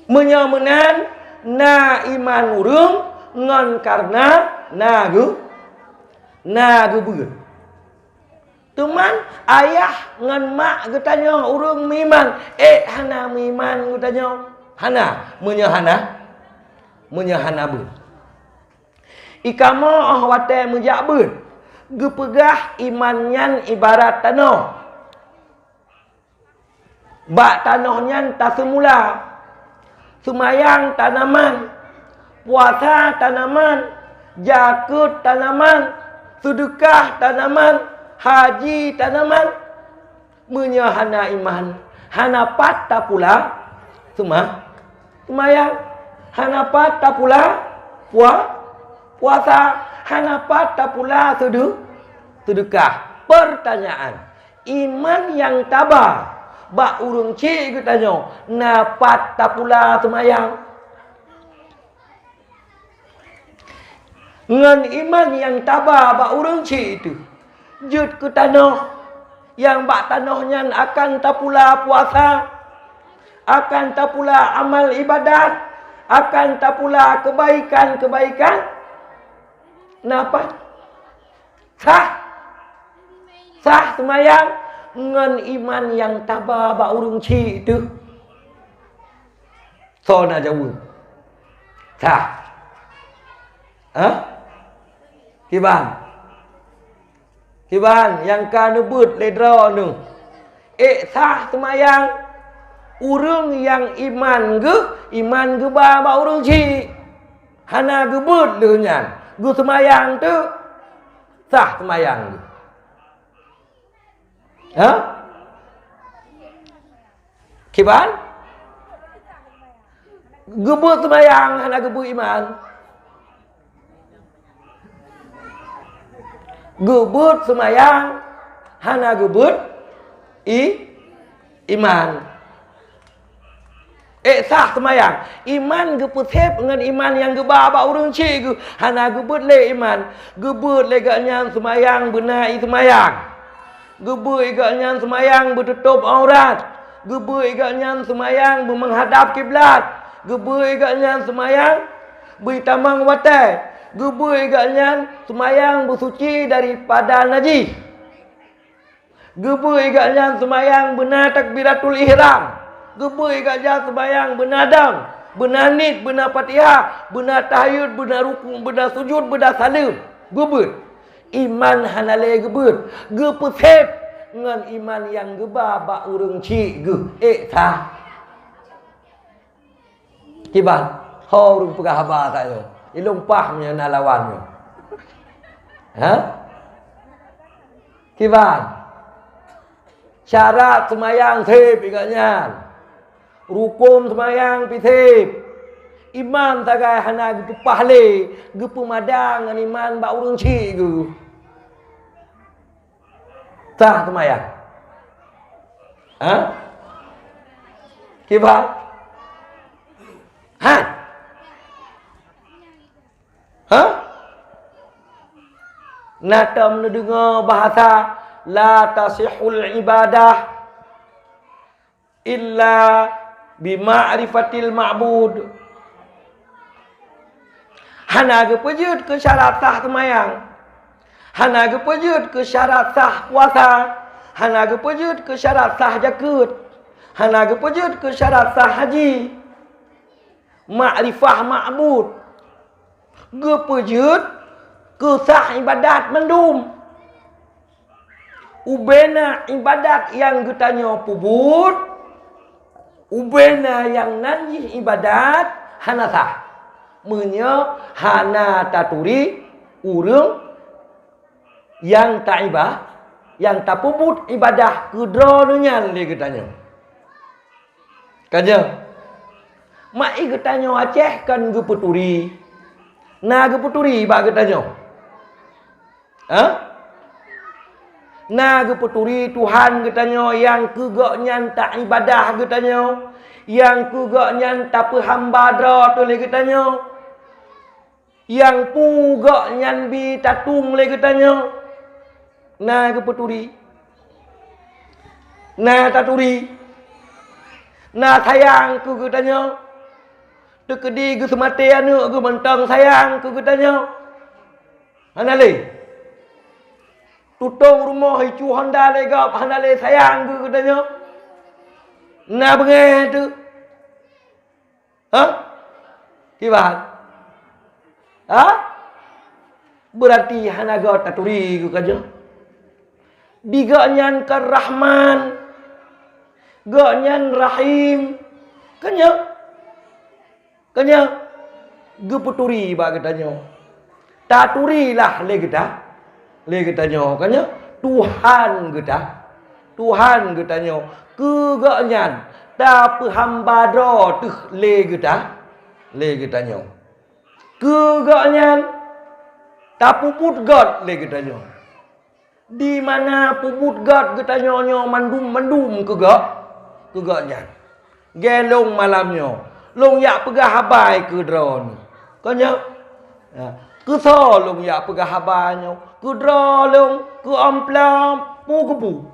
Meunyoe meunan, na iman ureuëng ngon kareuna na geu-, na geubeuet. Teuma ayah ngon mak geutanyoe ureuëng meuiman, ék hana meuiman geutanyoe? Hana, meunyoe hana, meunyoe hana beuet. I kamoe óh watée meujak beuet, geupeugah iman nyan ibarat tanoh. Bak tanoh nyan taseumula, seumayang tanaman, puasa tanaman, jakeuet tanaman, seudeukah tanaman, haji tanaman. Meunyoe hana iman, hana pat tapula seuma-, seumayang, hana pat tapula pua-, puasa, hana pat tapula seudeu-, seudeukah. Peurtanyaan, iman nyang taba bak ureuëng chik geutanyoe na pat tapula seumayang? Ngon iman nyang taba bak ureuëng chik teuh jeuet keu tanoh, nyang bak tanoh nyan akan tapula puasa, akan tapula amal ibadat, akan tapula keubaikan-keubaikan. Na pat? Sah. Sah seumayang ngon iman nyang taba bak ureuëng chik teuh. Soe na jaweueb? Sah. Hah? Kiban? Kiban nyang ka neubeuet lé droeneuh? Ék sah seumayang ureuëng nyang iman geuh, iman geuba bak ureuëng chik. Hana geubeuet lheueh nyan, geuseumayang teuk, sah seumayang geuh. Hah? Kiban? Geubeuet seumayang hana geubeuet iman. Geubeuet seumayang hana geubeuet i-, iman. Ék sah seumayang. Iman geupeusép ngon iman nyang geuba bak ureuëng chik geuh, hana geubeuet lé iman. Geubeuet lé gobnyan seumayang beuna i seumayang. Geubeuet gobnyan seumayang beututôb aurat. Geubeuet gobnyan seumayang beumeuhadab kiblat. Geubeuet gobnyan seumayang beuitamong watée. Geubeuet gobnyan seumayang beusuci daripada najih. Geubeuet gobnyan seumayang beuna takbiratul ihram. Geubeuet gobnyan seumayang beuna dam, beuna niet, beuna Fatihah, beuna tahayut, beuna rukuk, beuna sujud, beuna saleuem. Geubeuet. Iman hana lé geubeuet. Geupeusép ngon iman nyang geuba bak ureuëng chik geuh. Ék sah. Kiban, ho ureuëng peugah haba tanyoe, ilong pah meunyoe na lawan nyoe. Ha? Kiban, syarat seumayang sép i gobnyan. Rukon seumayang pih sép. Iman sagai hana geupeupah lé, geupeumadang ngon iman bak ureuëng chik geuh. Sah seumayang? Ha? Kiban? Ha? Ha? Na tom neudeungoe bahasa, "La tasihul ibadah illa bi ma'rifatil ma'bud." Hana geupeujeuet keu syarat sah seumayang. Hana geupeujeuet keu syarat sah puasa. Hana geupeujeuet keu syarat sah jakeuet. Hana geupeujeuet keu syarat sah haji. Makrifah ma'bud. Geupeujeuet keu sah iébadat mandum. Ubena iébadat nyang geutanyoe peubuet, ubena nyang nan jih iébadat hana sah, meunyoe hana taturi ureuëng nyang taiba-, nyang tapeubuet iébadat keu droeneuh nyan lé geutanyoe. Ka nyoe, mak i geutanyoe Aceh kon geupeuturi. Na geupeuturi bak geutanyoe? Ha? Na geupeuturi Tuhan geutanyoe nyang keu Gobnyan taiébadat geutanyoe, nyang keu Gobnyan tapeuhamba droe teuh lé geutanyoe, nyang peue Gobnyan bi tatueng lé geutanyoe? Na geupeuturi? Na taturi? Na sayang keu geutanyoe? Teukeudi geuseumaté aneuëk geuh mantong sayang keu geutanyoe? Hana lé. Tutong rumoh icu honda lé gob hana lé sayang keu geutanyoe? Na beungéh teuh? Ha? Kiban? Ha? Beurati hana göt taturi geuh ka nyoe. Di Gobnyan kon Rahman, Gobnyan Rahim. Ka nyoe? Ka nyoe? Geupeuturi bak geutanyoe. Taturilah lé geuta-, lé geutanyoe. Ka nyoe? Tuhan geuta-, Tuhan geutanyoe. Keu Gobnyan tapeuhamba droe teuh lé geuta-, lé geutanyoe. Keu Gobnyan tapeubuet göt lé geutanyoe. Di mana peubuet göt geutanyoe nyoe mandum-mandum keu Gob-, keu Gobnyan. Lheueh lôn malam nyoe, lôn jak peugah haba keu droeneuh. Ka nyoe? Ya. Keu soe lôn jak peugah haba nyoe? Keu droe lôn, keu amplop, peue keupeue?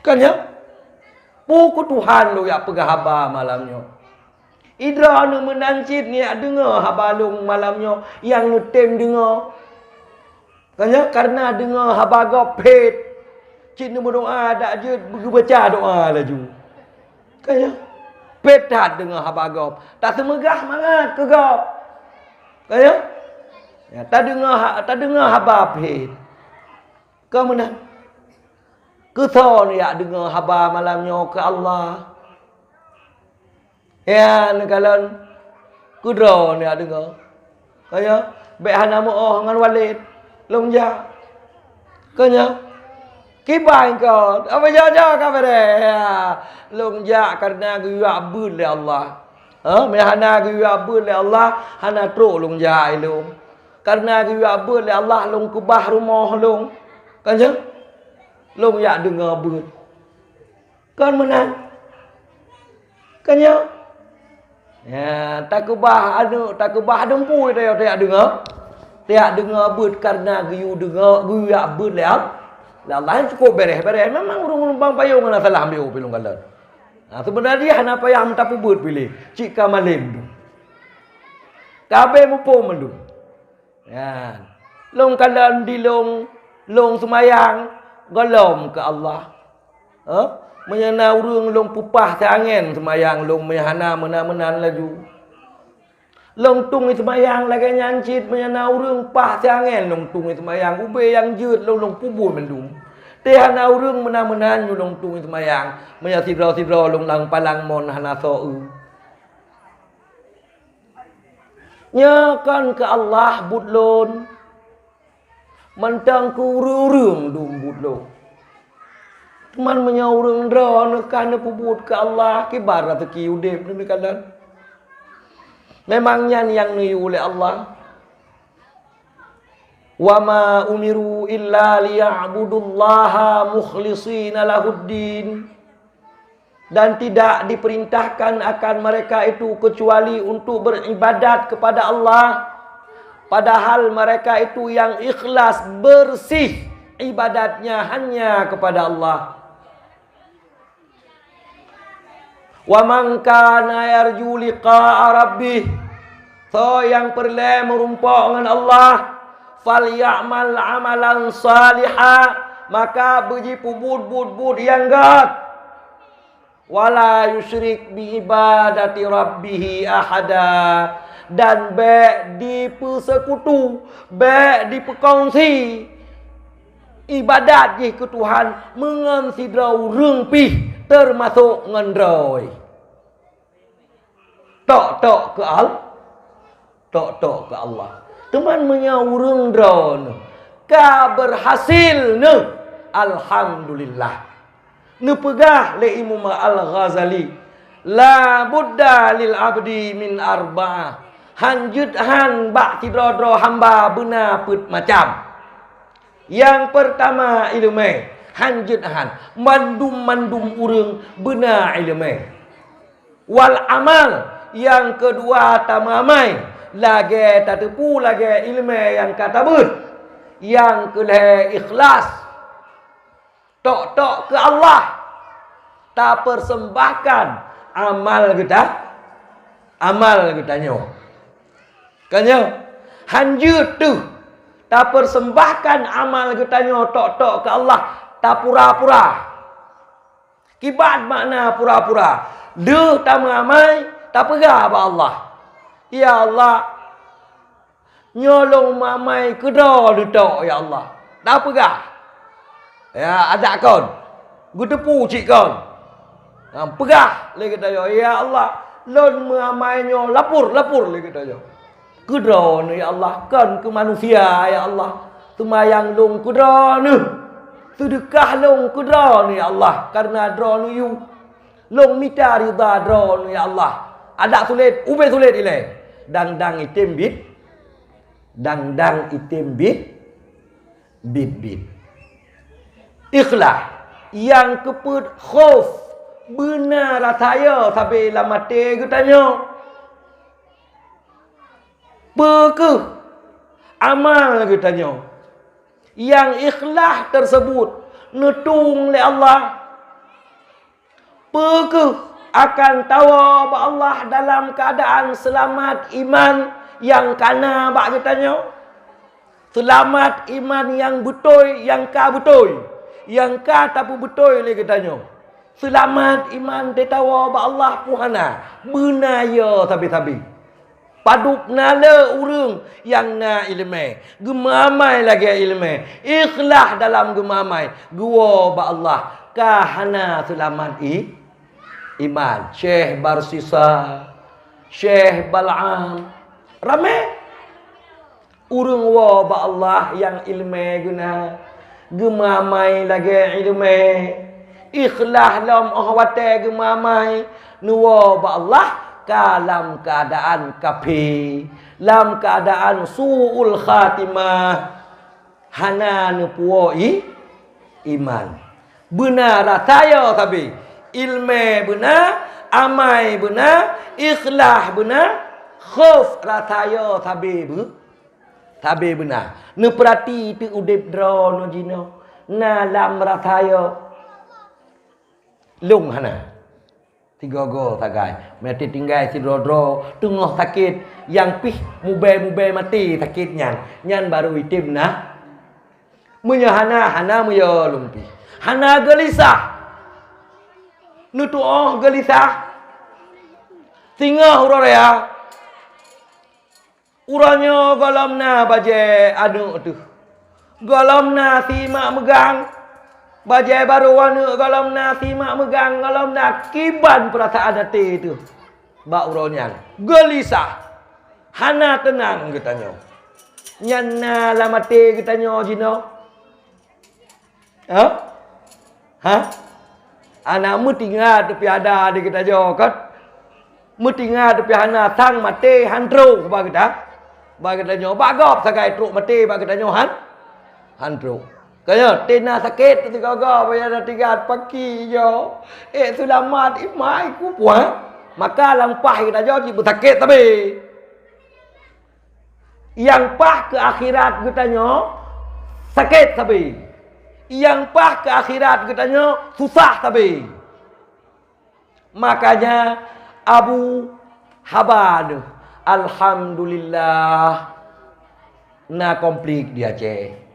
Ka nyoe? Peue keu Tuhan lôn jak peugah haba malam nyoe? I droeneuh meunan cit neujak deungoe haba lôn malam nyoe nyang neutem deungoe. Ka nyoe? Kareuna deungoe haba gob phét, cit neumeudoá dak jeuet geubaca doá laju. Ka nyoe? Phét that deungoe haba gob, taseumeugah mangat keu gob. Ka nyoe? Ya, tadeungoe ha-, tadeungoe haba phét. Kon meunan? Keu soe neujak deungoe haba malam nyoe? Keu Allah. Ya, neukalon keu droe neujak deungoe. Ka nyoe? Bék hana meuoh ngon Walid. Lôn jak. Ka nyoe? Kiban kon, apa jak-jak ka beureh? Ya. Lôn jak kareuna geuyue beuet lé Allah. Ha, meunyo hana geuyue beuet lé Allah, hana trok lôn jak ilôn. Kareuna geuyue beuet lé Allah lôn keubah rumoh lôn. Ka nyoe? Lôn jak deungoe beuet. Kon meunan? Ka nyoe? Ya, takeubah aneuëk, takeubah dum peue tajak deungoe. Tajak deungoe beuet kareuna geuyue deungoe, geuyue beuet lé Al-, lé Allah. Nyan cukôp beureh-beureh. Memang ureuëng-ureuëng bang payong hana salah ambiu pi lôn kalon. Ha, seubeuna jih hana payah meutapeubuet piléh, cit ka malém dum. Ka abéh muphom mandum. Nyan. Lôn kalon di lôn, lôn seumayang gohlom keu Allah. Ha? Meunyo na ureuëng lôn peupah siangén seumayang lôn, meunyo hana meunan-meunan laju. Lôn tueng seumayang lagée nyan cit, meunyo na ureuëng pah siangén lôn tueng seumayang, ubé nyang jeuet lôn, lôn peubuet mandum. Teuh hana ureuëng meunan-meunan nyoe lôn tueng seumayang, meunyo sidroe-sidroe lôn lam palang mon hana soe eu. Nyoe kon keu Allah buet lôn. Mantong keu ureuëng-ureuëng dum buet lôn. Teuma meunyoe ureuëng droeneuh ka neupeubuet keu Allah, kiban raseuki udeb neukalon. Memang nyan nyang neuyue lé Allah. "Wa ma umiru illa liya'budullaha mukhlishina lahuddin." Dan tidak diperintahkan akan mereka itu kecuali untuk beribadat kepada Allah, padahal mereka itu yang ikhlas, bersih ibadatnya hanya kepada Allah. "Wa man kana yarju liqa'a rabbih," soe nyang peureulée meurumpok ngon Allah, "falya'mal amalan saliha," maka beujipeubuet buet-buet nyang göt. "Wala yusyrik bi ibadati rabbih ahada," Dan bék dipeusekutu, bék dipeukongsi ibadat jih keu Tuhan meungon sidroe ureuëng pih, teumasok ngon droe. Tok-tok keu Al-, tok-tok keu Allah. Teuma meunyoe ureuëng droeneuh ka beurhasil neuh, alhamdulillah. Neupeugah lé Imam Al-Ghazali, "La budda lil abdi min arba'ah." Han jeuet han bak sidroe-droe hamba beuna peuet macam. Nyang peurtama iéleumé, han jeuet han. Mandum-mandum ureuëng beuna iéleumé. Wal amal, nyang keudua tameuamai, lagée tateupeue lagée iéleumé nyang ka tabeuet. Nyang keulhée ikhlas. Tok-tok keu Allah, tapersembahkan amal geuta-, amal geutanyoe. Ka nyoe, han jeuet teuh tapersembahkan amal geutanyoe tok-tok keu Allah, tapura-pura. Kiban makna pura-pura? Deuh tameuamai, tapeugah bak Allah, "Ya Allah, nyoe lôn meuamai keudroe neutok, ya Allah." Tapeugah. Ya, adak kon. Geuteupeue cit kon. Nah, peugah lé geutanyoe, "Ya Allah, lôn meuamai nyoe lapor, lapor," lé geutanyoe. "Keudroe neuh, ya Allah, kon keu manusia, ya Allah. Seumayang lôn keudroe neuh. Seudeukah lôn keudroe neuh, ya Allah, kareuna droe neuh yue. Lôn mita ridha droe neuh, ya Allah." Adak sulet, ubé sulet ilée. Dang-dang item bit. Dang-dang item bit, bit-bit. Ikhlas, nyang keupeuet khauf, beuna rasa yo sabe lam até geutanyoe. Peu kheueh amal geutanyoe nyang ikhlas teuseubut neutueng lé Allah? Peu kheueh akan tawoe bak Allah dalam keuadaan seulamat iman nyang ka na bak geutanyoe? Seulamat iman nyang beutôi, nyang ka beutôi, nyang ka tapeubeutôi lé geutanyoe. Seulamat iman teuh tawoe bak Allah peue hana, beuna yo sabe-sabe. Padub na le ureuëng nyang na iéleumé, geumeuamai lagée iéleumé, ikhlas dalam geumeuamai, geuwoe bak Allah, ka hana seulamat i-, iman. Syekh Barsisa, Syekh Bal'am, ramé ureuëng woe bak Allah nyang iéleumé geuh na, geumeuamai lagée iéleumé, ikhlas lom óh watée geumeuamai, neuwoe bak Allah ka lam keuadaan kafé, lam keuadaan su'ul khatimah, hana neupuwoe i-, iman. Beuna rasa yo sabe, iéleumé beuna, amai beuna, ikhlas beuna, khauf rasa yo sabe beu-, sabe beuna. Neupeurati teuk udeb droeneuh jinoe, na lam rasa yo? Lôn hana. Sigoe-goe sagai, meunyo tinggai sidroe-droe teungoh sakét, nyang pih mubée-mubée maté sakét nyan, nyan barô item na. Meunyo hana, hana meuyue lôn pih. Hana geulisah. Neutuoh geulisah. Singoh uroe raya, uroe nyoe gohlom na bajée aneuëk teuh. Gohlom na simak meugang. Bajée barô aneuëk gohlom na simak meugang, gohlom na kiban peurasaan até teuh bak uroe nyan. Geulisah. Hana teunang geutanyoe. Nyan na lam até geutanyoe jinoe. Ha? Ha? Hana meutingat teupih ada di geutanyoe kan? Meutingat teupih hana sang maté han trok bak geuta-, bak geutanyoe. Bak gob sagai trok maté bak geutanyoe han? Han trok. Kaya tena sakét teusigoe-goe baya tinggai paki jo. Eh, seulamat imai ku puah. Maka lam paih geutanyoe jibeusakét sabe. Nyang paih keu akhirat geutanyoe sakét sabe. Nyang paih keu akhirat geutanyoe susah sabe. Makanya Abu haba neuh, alhamdulillah na konflik di Aceh.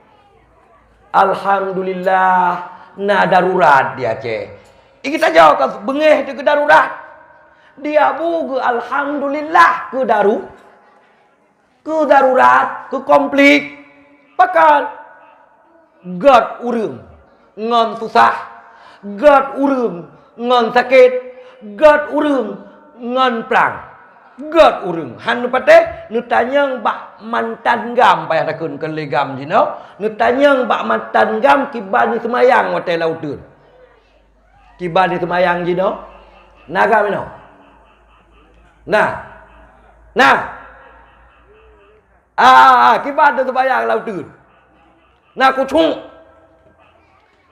Alhamdulillah na darurat di Aceh. Ih, geutanyoe ka beungéh teuh keu darurat. Di Abu geu alhamdulillah keu daru-, Keu darurat, keu konflik, pakon? Gét ureuëng ngon susah, gét ureuëng ngon sakét, gét ureuëng ngon prang. Gét ureuëng, hana patéh, neutanyong bak mantan GAM, payah takheun keu lé GAM jinoe, neutanyong bak mantan GAM kiban neuseumayang watée lam uteuen. Kiban neuseumayang jinoe? Na GAM inoe? Na? Na? Ah, kiban neuseumayang lam uteuen? Na khusyuk?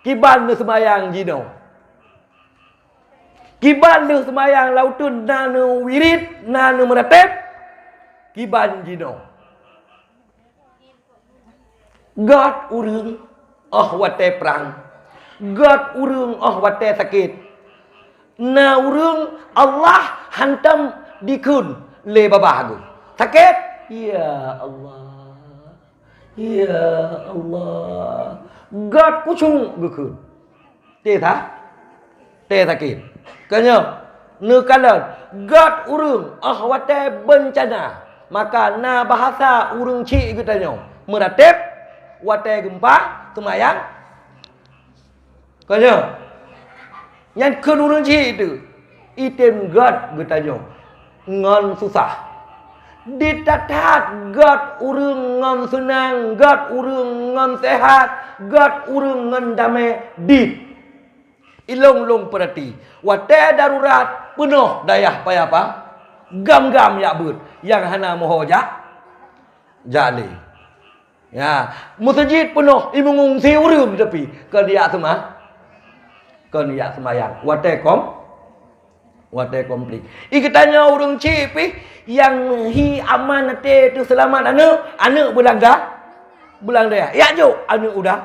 Kiban neuseumayang jinoe? Kiban neuseumayang lam uteuen na neuwirit, na neumeuratéb? Kiban jinoe? Gét ureuëng óh watée prang, gét ureuëng óh watée sakét. Na ureuëng Allah hantom dikheun lé babah geuh. Sakét? Ya Allah, ya Allah. Gét khusyuk geukheun. Teuh sa-, teuh sakét. Keunyoe neukalon gét ureuëng óh watée beuncana, maka na bahasa ureuëng chik geutanyoe meuratéb watée geumpa seumayang. Keunyoe nyan kheun ureuëng chik teuh, item gét geutanyoe ngon susah. Di that-that gét ureuëng ngon seunang, gét ureuëng ngon sehat, gét ureuëng ngon damé dit. Ilong-long peurati, watée darurat peunoh dayah payapa, GAM-GAM jak beuet nyang hana meuho jak, jak lé. Ya, meuseujid peunoh, imeungungsi ureuëng tapi kon jak seuma-, kon jak seumayang. Watée kom-, watée konflik. I geutanyoe ureuëng chik pih nyang hi aman até teuh seulamat aneuëk, aneuëk beulangga, beulang dayah. Jak jok aneuëk uda,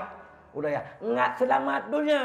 uda ya. Ngat seulamat donya.